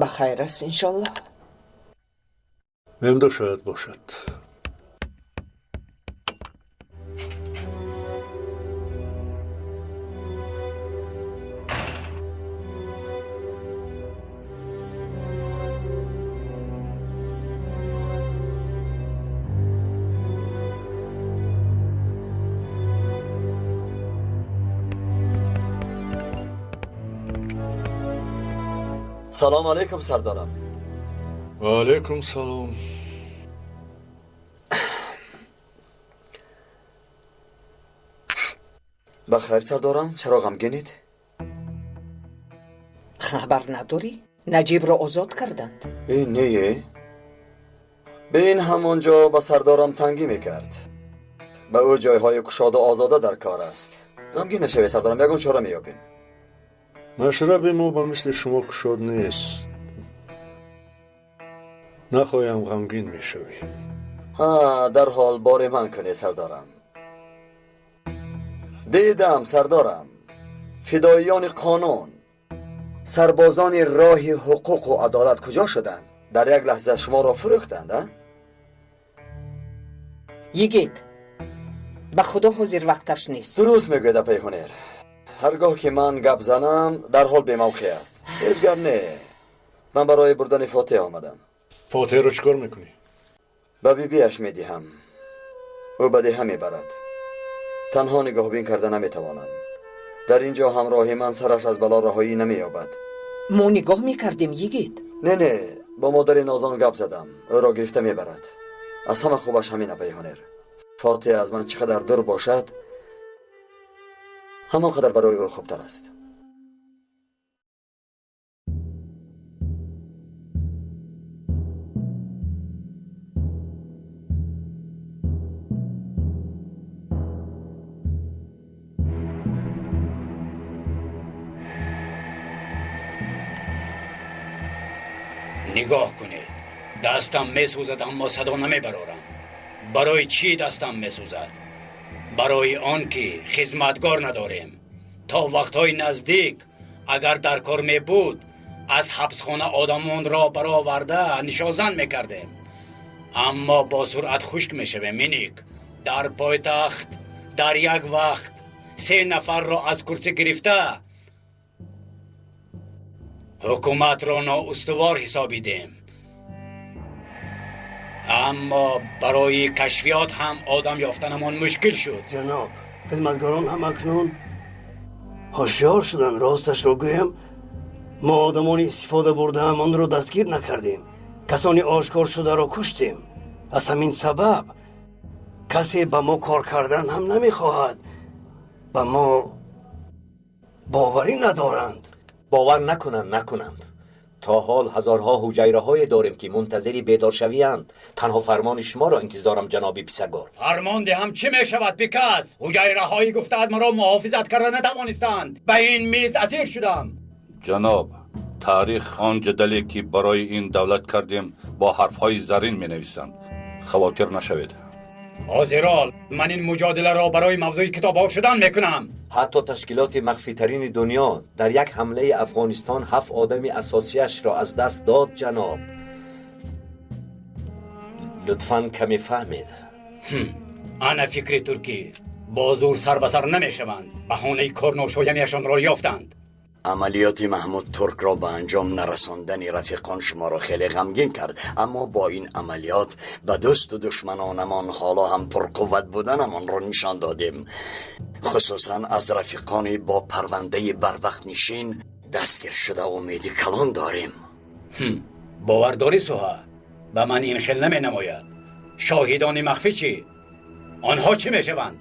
Speaker 23: Ба хайр аст, иншоллоҳ.
Speaker 2: Мемдо шояд бошад.
Speaker 13: Салом алейкум, сардарам.
Speaker 2: Ва алейкум салом.
Speaker 13: Ба хайр, сардарам, чаро ғамгинед?
Speaker 23: Хабар надорӣ? Наҷибро озод карданд.
Speaker 13: Э, не. Бин ҳамон ҷо ба сардарам тангӣ мекард. Ба ӯ ҷойҳои кушоду озода дар кор аст. Ғамгин нашавед, сардарам, ягон чора меёбем.
Speaker 2: Машраби мо ба мисли шумо кушод нест. Нахоҳам ғамгин мешавӣ.
Speaker 13: Ҳа, дарҳол бори ман кунед, сардарам. Дидам, сардарам, фидоиёни қонун, сарбозони роҳи ҳуқуқу адолат куҷо шуданд? Дар як лаҳза шуморо фурӯхтанд, а?
Speaker 23: Йигит, ба худо ҳозир вақташ нест.
Speaker 13: Дуруст мегӯяд апаи ҳунер. Ҳаргоҳ ки ман гап занам, дарҳол бемавқеъ аст. Ҳеҷ гап не. Ман барои бурдани Фотиҳ омадам.
Speaker 2: Фотиҳро чӣ кор мекунӣ?
Speaker 13: Ба бибиаш медиҳам. Ӯ ба деҳа мебарад. Танҳо нигоҳбин карда наметавонам. Дар ин ҷо ҳамроҳи ман сараш аз бало раҳоӣ намеёбад.
Speaker 23: Мо нигоҳ мекардем, йигит.
Speaker 13: Не, не, бо модари Нозон гап задам. Ӯро гирифта мебарад. Аз ҳама хубаш ҳамин, апаи Ҳунер. Фотиҳа аз ман чӣ қадар дур бошад, ҳамон қадар барои ӯ хубтар аст.
Speaker 6: Нигоҳ кунед, дастам месӯзад, аммо садо намебарорам. Барои чӣ дастам месӯзад? Барои он ки хизматгор надорем. То вақтҳои наздик агар дар кор мебуд, аз ҳабсхона одамонро бароварда нишонзан мекардем. Аммо бо суръат хушк мешавем, миник. Дар пойтахт дар як вақт 3 нафарро аз курсӣ гирифта ҳукуматро ноустувор ҳисобидем. Аммо барои кашфиёт ҳам одам ёфтанамон мушкил шуд.
Speaker 15: Ҷаноб, хизматгорон ҳам акнун ҳушёр шуданд. Росташро гӯям, мо одамони истифода бурдаам онро дастгир накардем. Касони ошкор шударо куштем. Аз ҳамин сабаб касе ба мо кор кардан ҳам намехоҳад. Ба мо боварӣ надоранд.
Speaker 14: Бовар накунанд. То ҳол ҳазорҳо ҳуҷайраҳое дорем ки мунтазири бедоршавианд. Танҳо фармони шуморо интизорам, ҷаноби писагор.
Speaker 6: Фармон диҳам чӣ мешавад, пикас? Ҳуҷайраҳои гуфтаат маро муҳофизат карда натавонистанд. Ба ин миз асир шудам.
Speaker 18: Ҷаноб, таърих он ҷадале ки барои ин давлат кардем бо ҳарфҳои зарин менависанд. Хавотир нашавед.
Speaker 6: Ҳозирол, ман ин муҷодиларо барои мавзӯи китобҳо шудан мекунам.
Speaker 14: Ҳатто ташкилоти махфитарини дунё дар як ҳамлаи Афғонистон 7 одами асосияшро аз даст дод, ҷаноб. Лутфан каме фаҳмед.
Speaker 6: Ана фикри туркӣ. Бо зур сар ба сар намешаванд. Баҳонаи корношоямиашонро ёфтанд.
Speaker 8: Амалиёти Маҳмуд Туркро ба анҷом нарасондани рафиқон шуморо хеле ғамгин кард, аммо бо ин амалиёт ба дӯсту душманонамон ҳоло ҳам пурқувват буданамонро нишон додем. Хусусан аз рафиқони бо парвандаи барвақтнишин дастгир шуда умеди калон дорем.
Speaker 6: Бовар дорӣ, Суҳа? Ба ман ин хел наменамояд. Шоҳидони махфӣ чӣ? Онҳо чӣ мешаванд?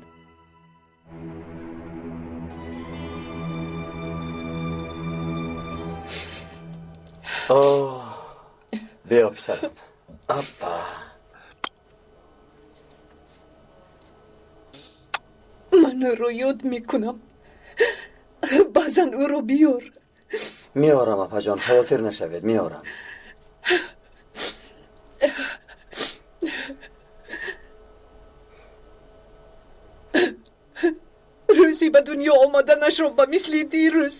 Speaker 13: Оҳ, биё писарам. Аппа.
Speaker 23: Ман ӯро ёд мекунам. Баъзан ӯро биёр.
Speaker 13: Меорам, апаҷон, хавотир нашавед, меорам.
Speaker 23: Рӯзи ба дунё омаданашро ба мисли дирӯз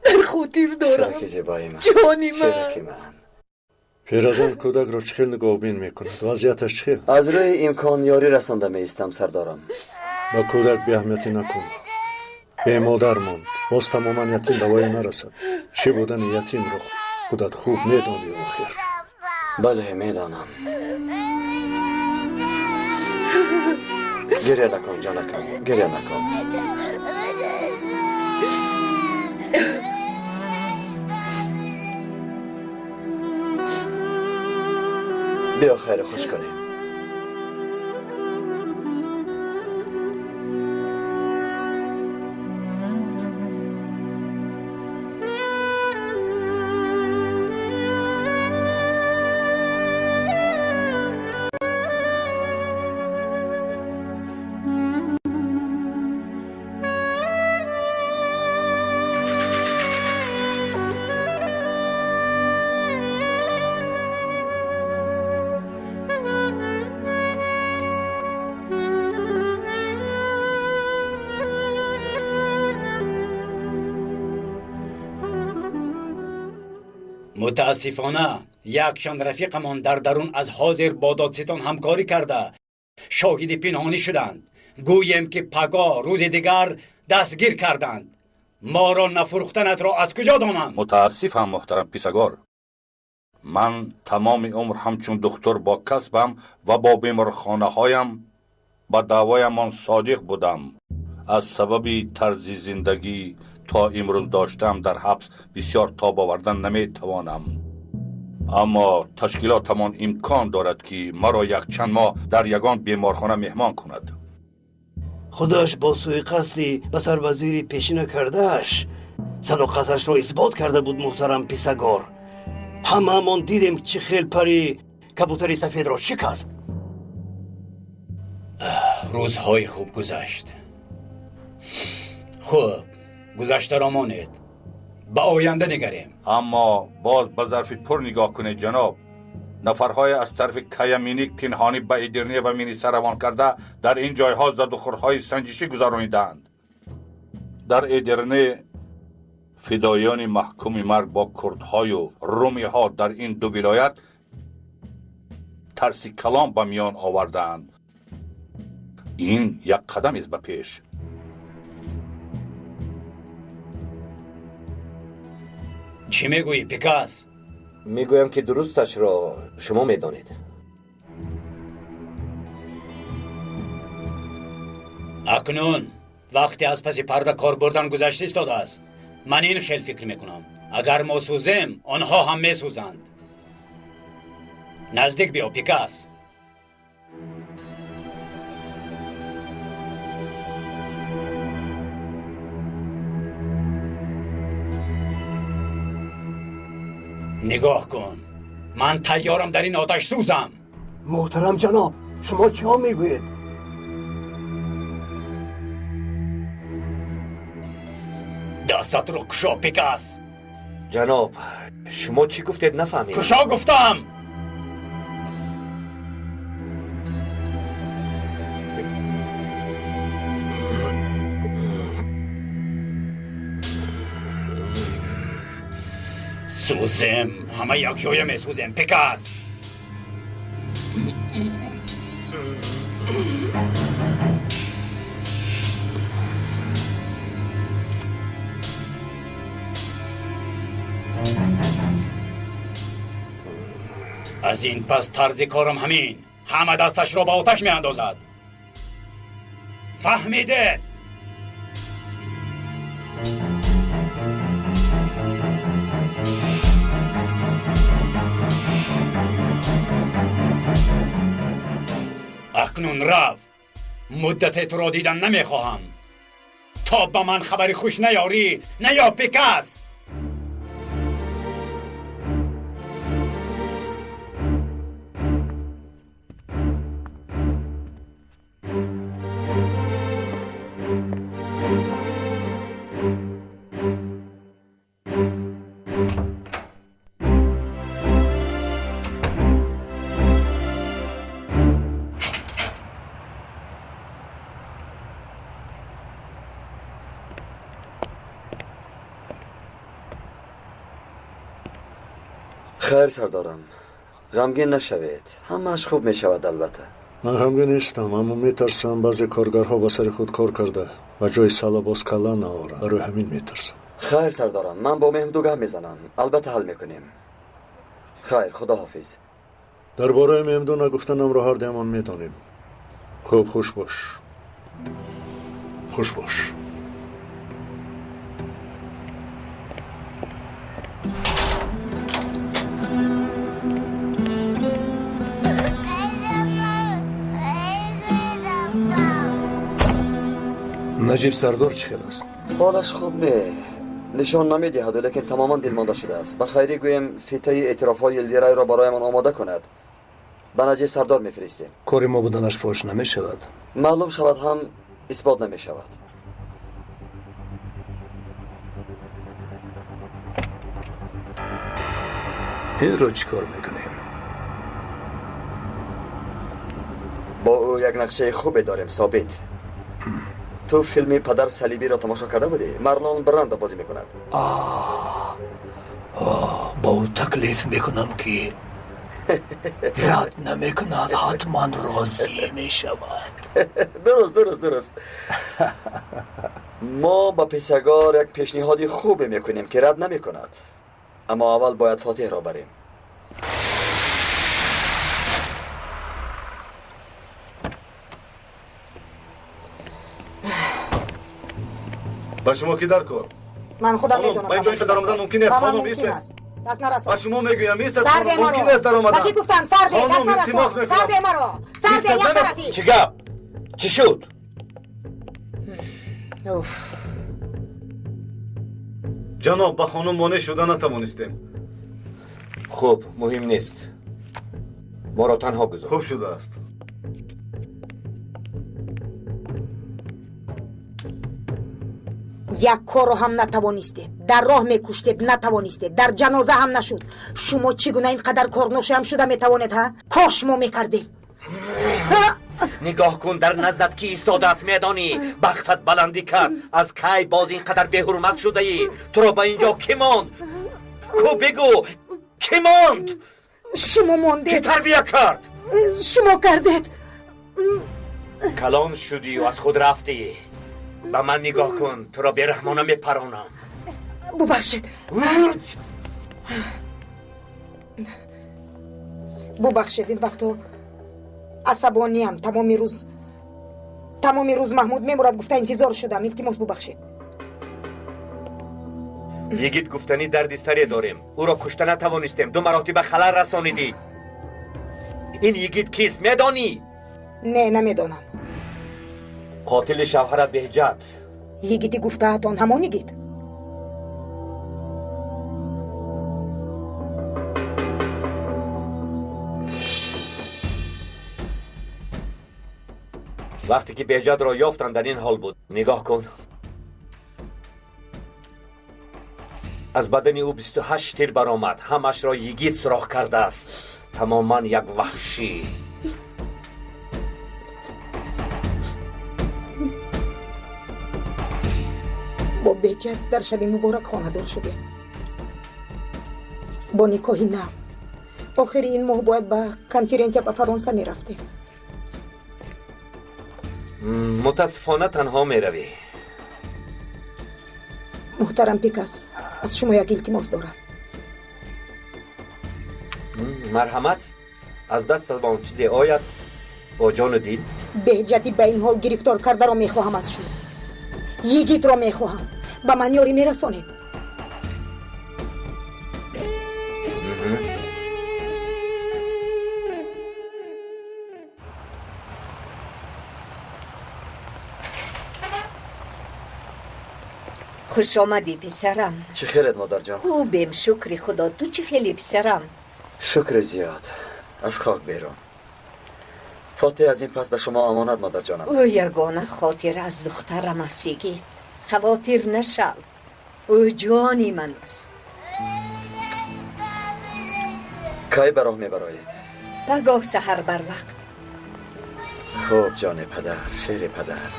Speaker 23: дар хотир дорам.
Speaker 13: Шираки зебои ман,
Speaker 23: ҷони ман,
Speaker 13: шираки ман.
Speaker 2: Пиразан кӯдакро чӣ хел нигоҳбин мекунад? Вазъияташ чӣ хел?
Speaker 13: Аз рӯи имкон ёрӣ расонда меистам, сардорам.
Speaker 2: Ба кӯдак беаҳамиятӣ накун. Бемодар монд, боз тамоман ятим ба воя нарасад. Чӣ будани ятимро худат хуб медонӣ охир.
Speaker 13: Бале, медонам. Гиря накун, ҷонакам, гиря накун. Биё хайру хуш кунем.
Speaker 6: Мутаассифона якчанд рафиқамон дар дарун аз ҳозир бо додситон ҳамкорӣ карда шоҳиди пинҳонӣ шуданд. Гӯем ки пагоҳ рӯзи дигар дастгир карданд. Моро нафурӯхтанатро аз куҷо донам?
Speaker 18: Мутаассифам, муҳтарам писагор. Ман тамоми умр ҳамчун духтур бо касбам ва бо беморхонаҳоям ба даъвоямон содиқ будам. Аз сабаби тарзи зиндагӣ То имрӯз доштаам дар ҳабс бисёр тоб овардан наметавонам. Аммо ташкилотамон имкон дорад, ки маро якчанд моҳ дар ягон беморхона меҳмон кунад.
Speaker 15: Худаш бо суиқасди ба сарвазири пешина кардааш садоқаташро исбот карда буд. Муҳтарам Писагор, ҳамаамон дидем, чӣ хел пари кабутари сафедро шикаст.
Speaker 6: Рӯзҳои хуб гузашт. Хуб, гузаштаро монед, ба оянда нигарем.
Speaker 18: Аммо боз ба зарфи пур нигоҳ кунед, ҷаноб. Нафарҳое аз тарафи Каяминик пинҳонӣ ба Эдирне ва Миниса равон карда, дар ин ҷойҳо задухӯрдҳои санҷишӣ гузаронидаанд. Дар Эдирне фидоиёни маҳкуми марг бо курдҳою румиҳо дар ин ду вилоят тарси калом ба миён овардаанд. Ин як қадамест ба пеш.
Speaker 6: Чӣ мегӯӣ, Пикас?
Speaker 14: Мегӯям, ки дурусташро шумо медонед.
Speaker 6: Акнун вақте аз паси парда кор бурдан гузашта истодааст. Ман ин хел фикр мекунам: агар мо сӯзем, онҳо ҳам месӯзанд. Наздик биё, Пикас. Нигоҳ кун, ман тайёрам дар ин оташ сӯзам.
Speaker 15: Муҳтарам ҷаноб, шумо чиҳо мегӯед?
Speaker 6: Дастатро кушо, Пикас.
Speaker 14: Ҷаноб, шумо чӣ гуфтед, нафаҳмидам.
Speaker 6: Кушо гуфтам. Сӯзем, ҳама якҷоя месӯзем, Пикас. Аз ин пас тарзи корам ҳамин: ҳама дасташро ба оташ меандозад. Фаҳмидед? Акнун рав. Муддате туро дидан намехоҳам, то ба ман хабари хуш наёрӣ. Наё, Пикас.
Speaker 13: Хайр, сардорам, ғамгин нашавед, ҳамааш хуб мешавад. Албатта.
Speaker 2: Ман ғамгин нестам, аммо метарсам баъзе коргарҳо ба сари худ кор карда ба ҷои сала боз калла наоранд. Барои ҳамин метарсам.
Speaker 13: Хайр, сардорам, ман бо Меҳмду гап мезанам, албатта ҳал мекунем. Хайр, худо ҳофиз.
Speaker 2: Дар бораи Меҳмду нагуфтанамро ҳар дуямон медонем. Хуб, хуш бош, хуш бош.
Speaker 21: Наҷиб сардор чӣ хел аст?
Speaker 13: Ҳолаш хуб не, нишон намедиҳаду, лекин тамоман дилмонда шудааст. Ба хайрӣ гӯем, фитаи эътирофҳои Илдирайро бароямон омода кунад, ба Наҷиб сардор мефиристем.
Speaker 21: Кори мо буданаш фош намешавад?
Speaker 13: Маълум шавад ҳам, исбот намешавад.
Speaker 21: Инро чӣ кор мекунем?
Speaker 13: Бо ӯ як нақшаи хубе дорем, собит. Ту филми Падар Салибиро тамошо карда будӣ? Марлон Брандо бозӣ мекунад.
Speaker 8: Ба ӯ таклиф мекунам, ки рад намекунад, ҳатман розӣ мешавад.
Speaker 13: Дуруст, дуруст, дуруст. Мо ба пешагор як пешниҳоди хубе мекунем, ки рад намекунад, аммо аввал бояд Фотиҳро барем.
Speaker 11: Ба шумо ки дар кор?
Speaker 4: Ман худам медонам.
Speaker 11: Ба инҷо инқадар омадан мумкин нест,
Speaker 4: Ба ман
Speaker 11: хонум,
Speaker 4: мумкин
Speaker 11: истед.
Speaker 4: аст. Даст нарасон.
Speaker 11: Ба шумо мегӯям, истед,
Speaker 4: Сарде
Speaker 11: хонум, мумкин
Speaker 4: маро.
Speaker 11: нест даромадан.
Speaker 4: Ба кӣ гуфтам? Сарде, даст
Speaker 11: Хонум,
Speaker 4: нарасон.
Speaker 11: илтимос мекунам.
Speaker 4: Сарде маро. Сарде,
Speaker 11: Истед,
Speaker 4: як тарафӣ.
Speaker 14: Чӣ гап? Чӣ шуд?
Speaker 4: Уф.
Speaker 11: Ҷаноб, ба хонум монеъ шуда натавонистем.
Speaker 14: Хуб, муҳим нест. Моро танҳо гузор.
Speaker 11: Хуб шудааст.
Speaker 4: Як корро ҳам натавонистед. Дар роҳ мекуштед, натавонистед. Дар ҷаноза ҳам нашуд. Шумо чӣ гуна ин қадар корношоям шуда метавонед, ҳа? Кош мо мекардем.
Speaker 14: Нигоҳ кун, дар наздат кӣ истодааст, медонӣ? Бахтат баландӣ кард. Аз кай боз ин қадар беҳурмат шудаӣ? Туро ба инҷо кӣ монд? Ку бигӯ, кӣ монд?
Speaker 4: Шумо мондед.
Speaker 14: Кӣ тарбия кард?
Speaker 4: Шумо кардед.
Speaker 14: Калон шудию аз худ рафтӣ. Ба ман нигоҳ кун, туро бераҳмона мепаронам.
Speaker 4: Бубахшед. Бубахшед, ин вақто асабониям. Тамоми рӯз Маҳмуд мемурад гуфта интизор шудам. Илтимос, бубахшед.
Speaker 14: Йигит гуфтанӣ дарди саре дорем. Ӯро кушта натавонистем, ду маротиба халал расонидӣ. Ин йигит кист, медонӣ?
Speaker 4: Не, намедонам.
Speaker 14: Қотили шавҳарат Беҳҷат.
Speaker 4: Йигити гуфтаатон ҳамон йигит?
Speaker 14: Вақте ки Беҳҷатро ёфтанд, дар ин ҳол буд. Нигоҳ кун. Аз бадани ӯ 28 тир баромад. Ҳамашро йигит суроғ кардааст. Тамоман як ваҳшӣ.
Speaker 4: Бо Беҳҷат дар шаби муборак хонадор шудем. Бо никоҳи нав. Охири ин моҳ бояд ба конференсия ба Фаронса мерафтем.
Speaker 14: Мутаассифона танҳо меравӣ.
Speaker 4: Муҳтарам Пикас, аз шумо як илтимос дорам.
Speaker 14: Марҳамат, аз дастат ба он чизе ояд бо ҷону дил.
Speaker 4: Беҳҷати ба ин ҳол гирифтор кардаро мехоҳам аз шумо. Йигитро мехоҳам. Ба ман ёрӣ мерасонед.
Speaker 23: Хуш омадӣ, писарам.
Speaker 13: Чӣ хелет, модарҷон?
Speaker 23: Хубем, шукри Худо. Ту чӣ хеле, писарам?
Speaker 13: Шукри зиёд. Аз хок берун. Фотиҳ аз ин пас ба шумо амонат, модарҷонам.
Speaker 23: Ӯ ягона хотир аз духтарам аст, йигит. Хавотир нашав. Ӯ ҷони ман аст.
Speaker 13: Кай ба роҳ мебароед?
Speaker 23: Пагоҳ саҳар барвақт.
Speaker 13: Хуб, ҷони падар, шери падар.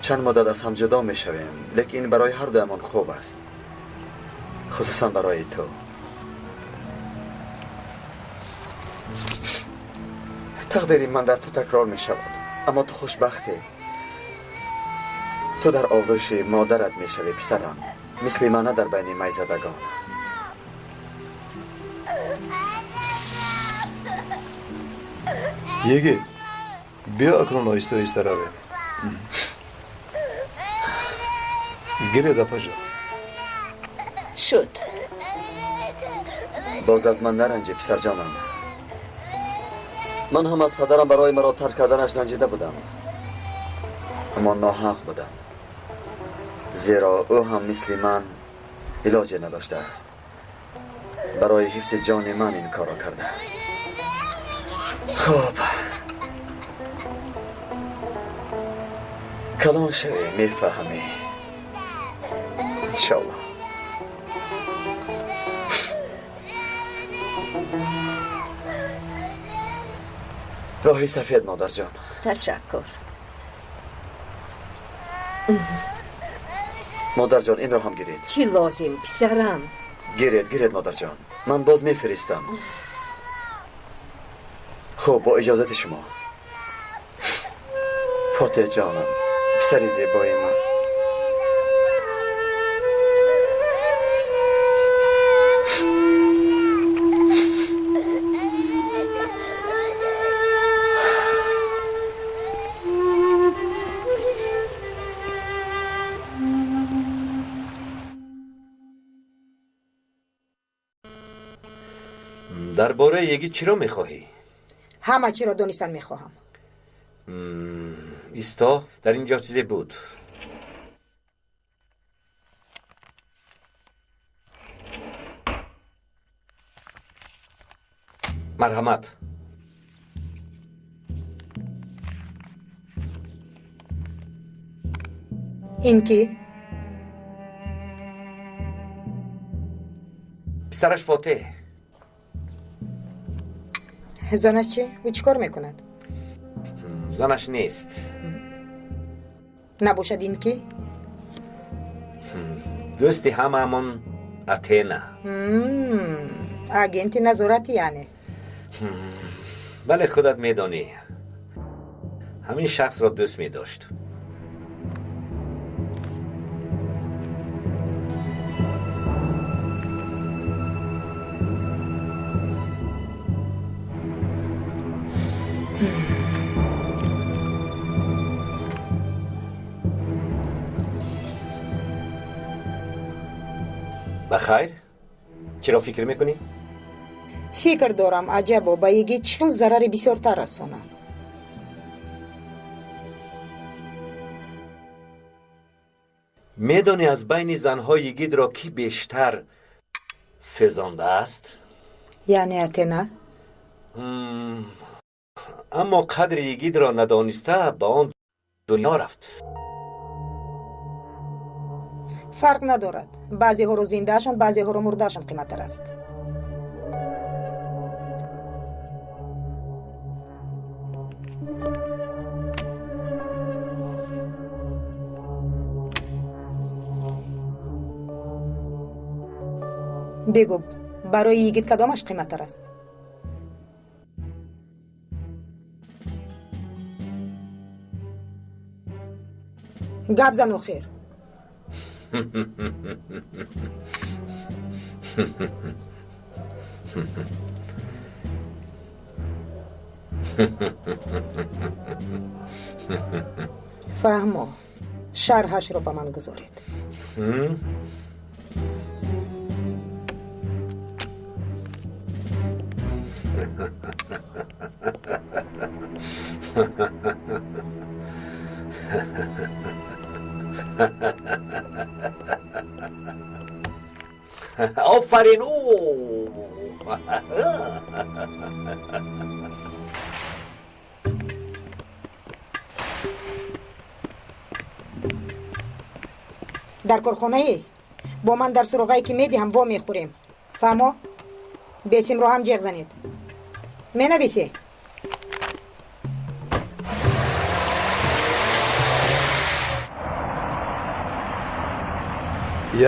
Speaker 13: Чанд муддат аз ҳам ҷудо мешавем, лекин ин барои ҳар дуямон хуб аст. Хусусан барои ту. Тақдири ман дар ту такрор мешавад, аммо ту хушбахтӣ. Ту дар оғӯши модарат мешавӣ, писарам, мисли мана дар байни майзадагон.
Speaker 21: Йигит, биё акнун оҳиста оҳиста равем. Гиред, апаҷон.
Speaker 23: Шуд.
Speaker 13: Боз аз ман наранҷӣ, писарҷонам. Ман ҳам аз падарам барои маро тарк карданаш ранҷида будам, аммо ноҳақ будам, зеро ӯ ҳам мисли ман илоҷе надоштааст. Барои ҳифзи ҷони ман ин корро кардааст. Хуб, калон шавӣ, мефаҳмӣ, иншоаллоҳ. Роҳи сафед, модарҷон.
Speaker 23: Ташаккур.
Speaker 13: Модарҷон, инро ҳам гиред.
Speaker 23: Чӣ лозим, писарам?
Speaker 13: Гиред, гиред, модарҷон. Ман боз мефиристам. Хуб, бо иҷозати шумо. Фотиҳ ҷонам, писари зебои ман.
Speaker 14: Дар бораи йигит чиро мехоҳӣ?
Speaker 4: Ҳама чиро донистан мехоҳам.
Speaker 14: Исто, дар ин ҷо чизе буд. Марҳамат.
Speaker 4: Ин кӣ?
Speaker 14: Писараш Фотеҳ.
Speaker 4: Занаш чӣ? Ӯ чӣ кор мекунад?
Speaker 14: Занаш нест.
Speaker 4: Набошад ин кӣ?
Speaker 14: Дӯсти ҳамаамон Атена.
Speaker 4: Агенти назоратӣ яъне.
Speaker 14: Бале, худат медонӣ. Ҳамин шахсро дӯст медошт. Ба хайр? Чиро фикр мекунӣ?
Speaker 4: Фикр дорам, аҷабо, ба йигит чӣ хел зарари бисёртар расонам.
Speaker 14: Медонӣ, аз байни занҳо йигитро кӣ бештар сезондааст?
Speaker 4: Яъне Атена?
Speaker 14: Аммо қадри йигитро надониста ба он дунё рафт.
Speaker 4: Фарқ надорад. Баъзеҳоро зиндаашон, баъзеҳоро мурдаашон қиматтар аст. Бигӯ, барои йигит кадомаш қиматтар аст? Гап зан охир. Фаҳмо, шарҳашро ба ман гузоред.
Speaker 14: Офарин!
Speaker 4: Дар корхонаи бо ман дар суроғае ки медиҳам во мехӯрем. Фаҳмо? Бесимро ҳам ҷеғ занед. Менависӣ?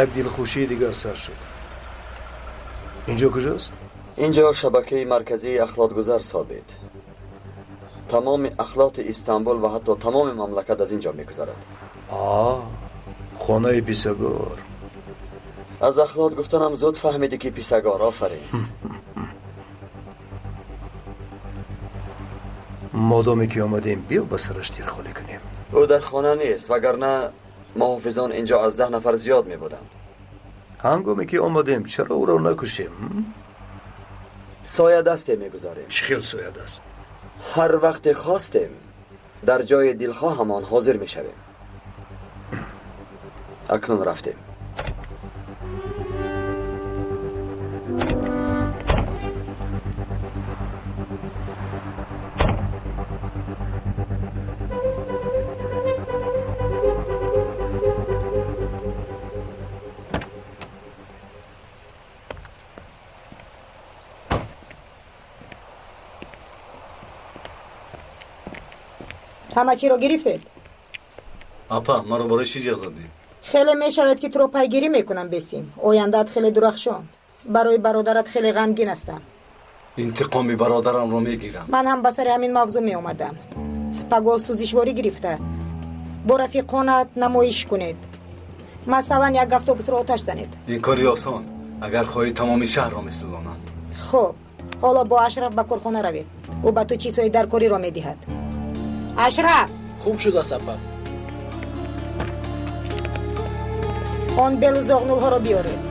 Speaker 21: Як дилхушии дигар сар шуд. Инҷо куҷост?
Speaker 13: Инҷо шабакаи марказии ахлотгузар собит. Тамоми ахлоти Истанбул ва ҳатто тамоми мамлакат аз ин ҷо мегузарад.
Speaker 21: Хонаи писагор.
Speaker 13: Аз ахлот гуфтанам зуд фаҳмидӣ ки писагор. Офарин.
Speaker 21: Модоме ки омадем, биё ба сараш тирхолӣ кунем.
Speaker 13: Ӯ дар хона нест, вагарна муҳофизон инҷо аз 10 нафар зиёд мебуданд.
Speaker 21: Ҳангоме ки омадем, чаро ӯро накушем?
Speaker 13: Соя дасте мегузорем.
Speaker 21: Чӣ хел соя даст?
Speaker 13: Ҳар вақте хостем, дар ҷои дилхоҳамон ҳозир мешавем. Акнун рафтем.
Speaker 4: Ҳама чиро гирифтед?
Speaker 11: Апа, маро барои чӣ ҷеғ задӣ?
Speaker 4: Хеле мешавад ки туро пайгирӣ мекунам, Бесим. Ояндаат хеле дурахшон. Барои бародарат хеле ғамгин ҳастам.
Speaker 11: Интиқоми бародарамро мегирам.
Speaker 4: Ман ҳам ба сари ҳамин мавзӯъ меомадам. Пагоҳ сӯзишворӣ гирифта бо рафиқонат намоиш кунед. Масалан, як автобусро оташ занед.
Speaker 11: Ин кори осон. Агар хоҳӣ тамоми шаҳрро месӯзонам.
Speaker 4: Хуб, ҳоло бо Ашраф ба корхона равед. Ӯ ба ту чизҳои даркориро медиҳад. Ашраф!
Speaker 10: Хуб шудааст, апа.
Speaker 4: Он белу зоғнулҳоро биёред.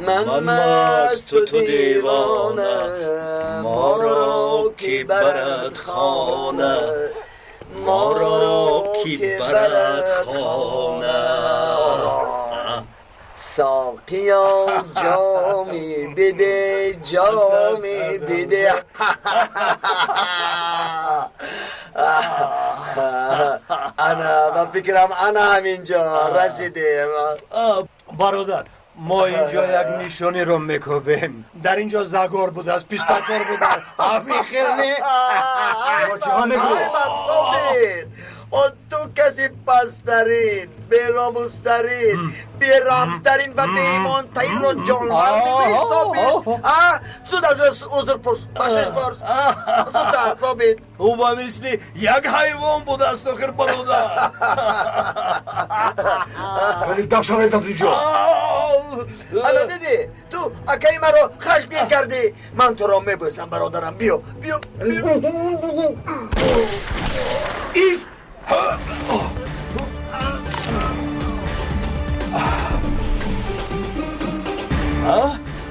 Speaker 8: Ман масту ту девона, моро ки барад хона, моро ки барад хона. Соқиё ҷоми биде, ҷоми биде. Ана ба фикрам ана ҳаминҷо расидем.
Speaker 21: Бародар, мо инҷо як нишониро мекӯбем. Дар инҷо загор будааст, пистакор будааст. Ҳамин хел не?
Speaker 8: Чиҳо мегӯӣ? Ту каси пасттарин, беномустарин, бераҳмтарин ва беимонтаринро ҷонвар мегӯӣ, Собит? Зуд аз узр пурс, бахшиш пурс. Зудтар, Собит.
Speaker 21: Ӯ ба мисли як ҳайвон будааст, охир, бародар.
Speaker 7: Вале даф шавед аз инҷо.
Speaker 8: Ана дидӣ, ту акаи маро хашмгин кардӣ. Ман туро мебӯсам, бародарам. Биё, биё, биё.
Speaker 21: Ист!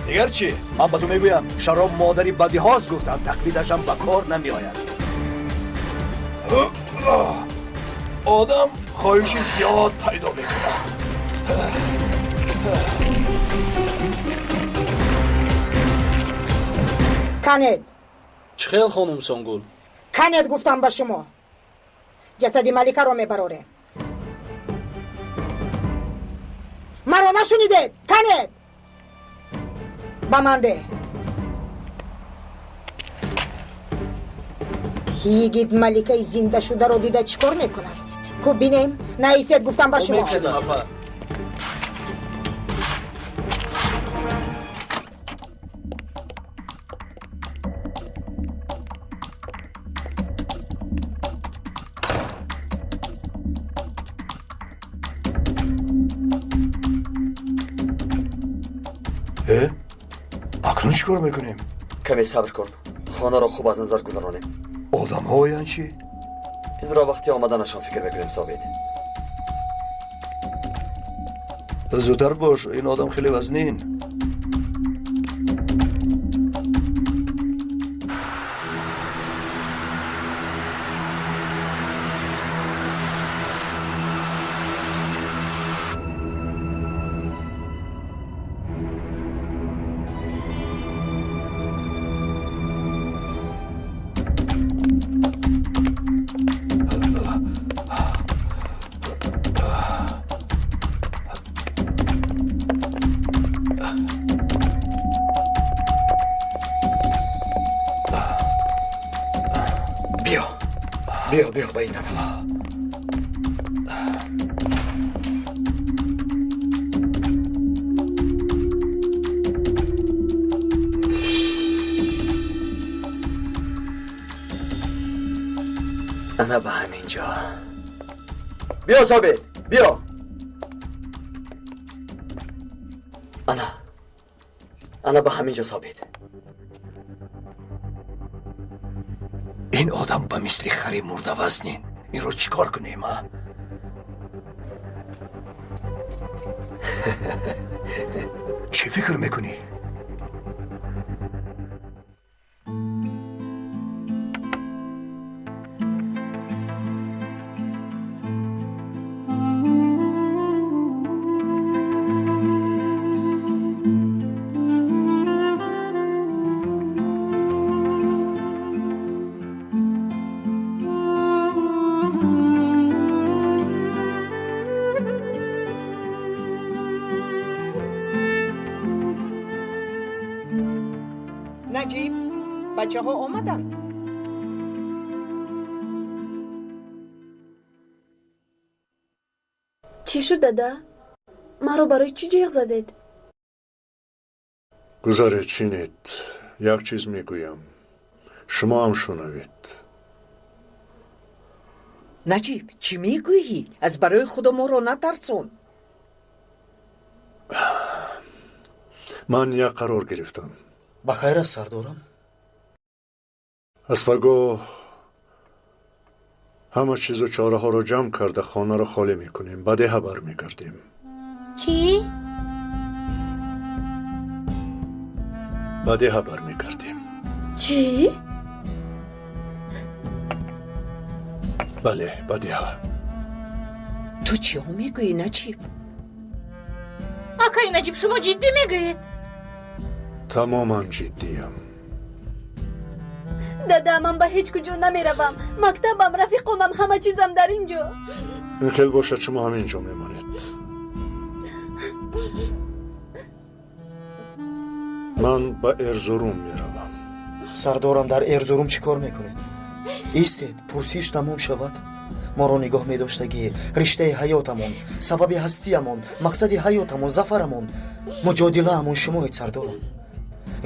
Speaker 21: Дигар чӣ? Ман ба ту мегӯям, шароб модари бадиҳост гуфтам, тақлидашам ба кор намеояд. Одам хоҳиши зиёд пайдо мекунад.
Speaker 4: Канед!
Speaker 16: Чӣ хел, хонум Сонгул?
Speaker 4: Канед гуфтам ба шумо. Ҷасади маликаро мебарорем. Маро нашунидед? Канед! Ба ман деҳ. Йигит маликаи зиндашударо дида чӣ кор мекунад? Ку бинем? Наистед гуфтам ба шумо.
Speaker 21: Акнун чӣ кор мекунем?
Speaker 13: Каме сабр кун, хонаро хуб аз назар гузаронем.
Speaker 21: Одамҳоянд чӣ?
Speaker 13: Инро вақти омаданашон фикр мекунем, Собит.
Speaker 21: Зудтар бош, ин одам хеле вазнин.
Speaker 13: Биё, биё ба ин тараф. Ана ба ҳамин ҷо. Биё, Собит, биё. Ана, ана ба ҳамин ҷо, Собит.
Speaker 21: Ин одам ба мисли хари мурда вазнин. Инро чӣ кор кунем, а? Чӣ фикр мекунӣ?
Speaker 19: Наҷиб, бачаҳо омаданд?
Speaker 22: Чӣ шуд, дада? Маро барои чӣ ҷиғ задед?
Speaker 2: Гузаред, шинед. Як чиз мегӯям. Шумо ҳам шунавед.
Speaker 19: Наҷиб, чӣ мегӯӣ? Аз барои худо моро натарсон.
Speaker 2: Ман як қарор гирифтам.
Speaker 1: Ба хайр аст, сардорам?
Speaker 2: Аз пагоҳ ҳама чизу чораҳоро ҷамъ карда хонаро холӣ мекунем, ба деҳа бармегардем.
Speaker 9: Чӣ?
Speaker 2: Ба деҳа бармегардем.
Speaker 22: Чӣ?
Speaker 2: Бале, ба деҳа.
Speaker 19: Ту чиҳо мегӯӣ, Наҷиб?
Speaker 3: Акаи Наҷиб, шумо ҷиддӣ мегӯед?
Speaker 2: Тамоман ҷиддиям.
Speaker 22: Дада, ман ба ҳеҷ куҷо намеравам. Мактабам, рафиқонам, ҳама чизам дар ин ҷо.
Speaker 2: Ин хел бошад, шумо ҳамин ҷо мемонед. Ман ба Эрзурум меравам.
Speaker 1: Сардорам, дар Эрзурум чӣ кор мекунед? Истед, пурсиш тамом шавад. Моро нигоҳ медоштагӣ, риштаи ҳаётамон, сабаби ҳастиямон, мақсади ҳаётамон, зафарамон, муҷодилаамон шумоед, сардорам.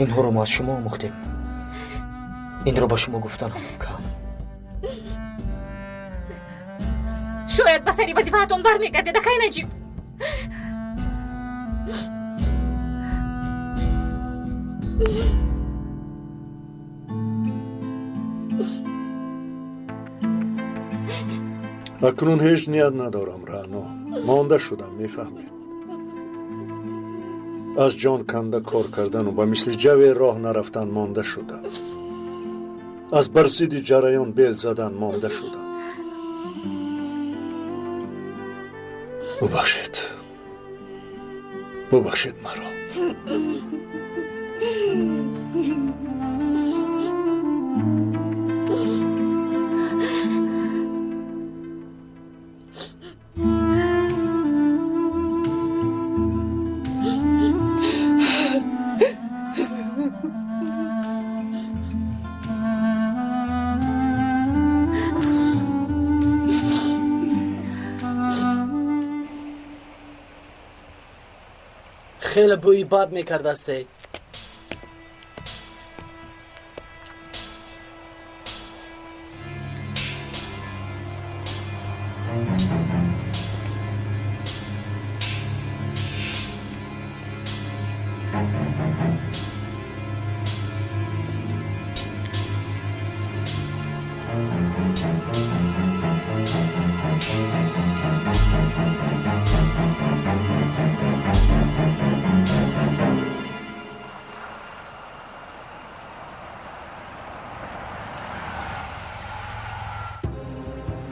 Speaker 1: Инҳоро мо аз шумо омӯхтем. Инро ба шумо гуфтанам кам.
Speaker 3: Шояд ба сари вазифаатон бармегардед, акай Наҷиб.
Speaker 2: Акнун ҳеҷ ният надорам, Раъно. Монда шудам, мефаҳмед. Аз ҷон канда кор кардану ба мисли ҷаве роҳ нарафтан монда шудам. Аз бар зидди ҷараён бел задан монда шудам. Бубахшед. Бубахшед маро.
Speaker 16: Хеле бӯи бад мекардасте.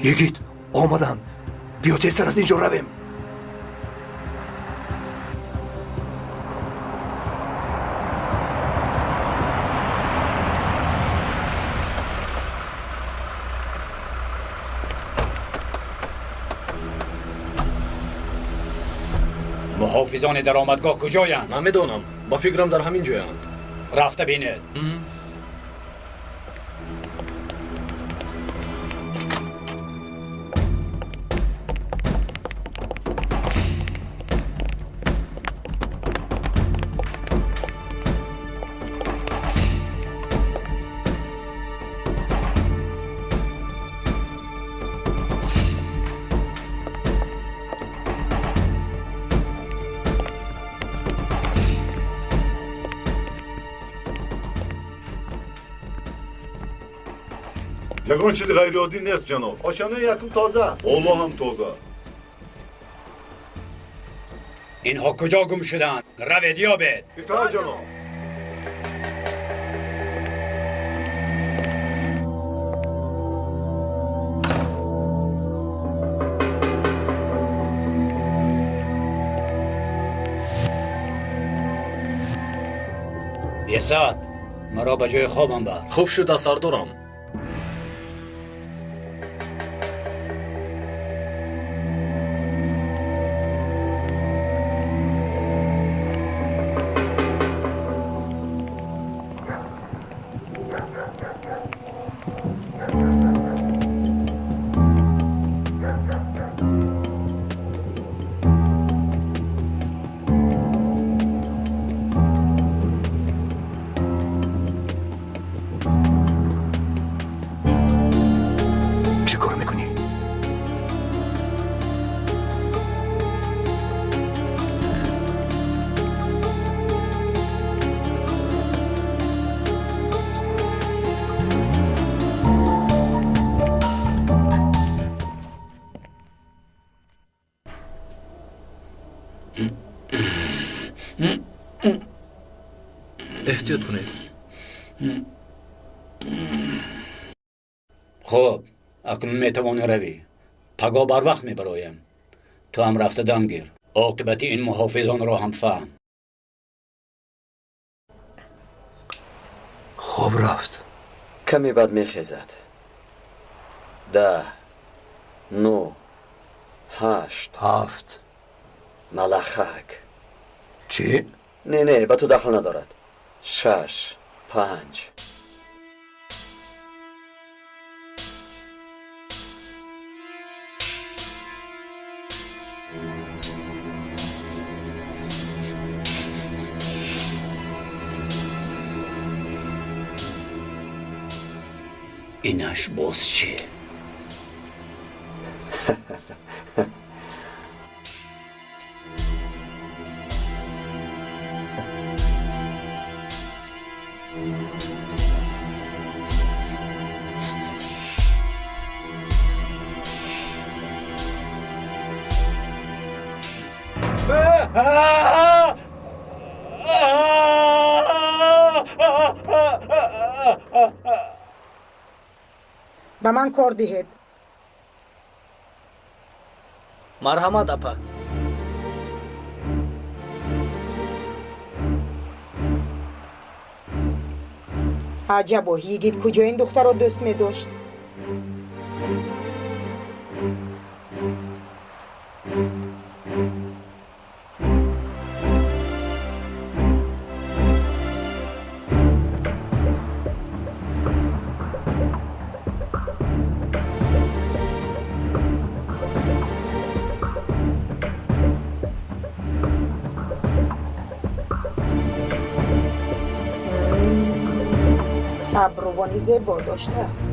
Speaker 21: Йигит, омаданд. Биё тезтар аз ин ҷо равем.
Speaker 6: Муҳофизони даромадгоҳ куҷоянд?
Speaker 10: Намедонам. Ба фикрам дар ҳамин ҷоянд.
Speaker 6: Рафта бинед.
Speaker 7: Ягон чизи ғайриоддӣ нест, ҷаноб.
Speaker 11: Ошонаи якум тоза.
Speaker 7: Ҳоло ҳам тоза.
Speaker 6: Инҳо куҷо гум шуданд? Равед, ёбед.
Speaker 7: Итоат, ҷаноб.
Speaker 6: Бесад, маро ба ҷои хобам бар.
Speaker 10: Хуб шуда, сардорам. Эҳтиёт кунед.
Speaker 6: Хуб, акнун метавонӣ равӣ. Пагоҳ барвақт мебароем. Ту ҳам рафта дам гир. Оқибати ин муҳофизонро ҳам фаҳм.
Speaker 21: Хоб рафт.
Speaker 13: Каме баъд мехезад. 10, 9, 8,
Speaker 21: 7.
Speaker 13: Малахак.
Speaker 21: Чӣ?
Speaker 13: Не, не, ба ту дахл надорад. 6, 5.
Speaker 6: Инаш боз чӣ?
Speaker 4: Ба ман кор диҳед.
Speaker 16: Марҳамат, апа.
Speaker 4: Аҷабо, йигит куҷо ин духтарро дӯст медошт? Абрувони зебо доштааст.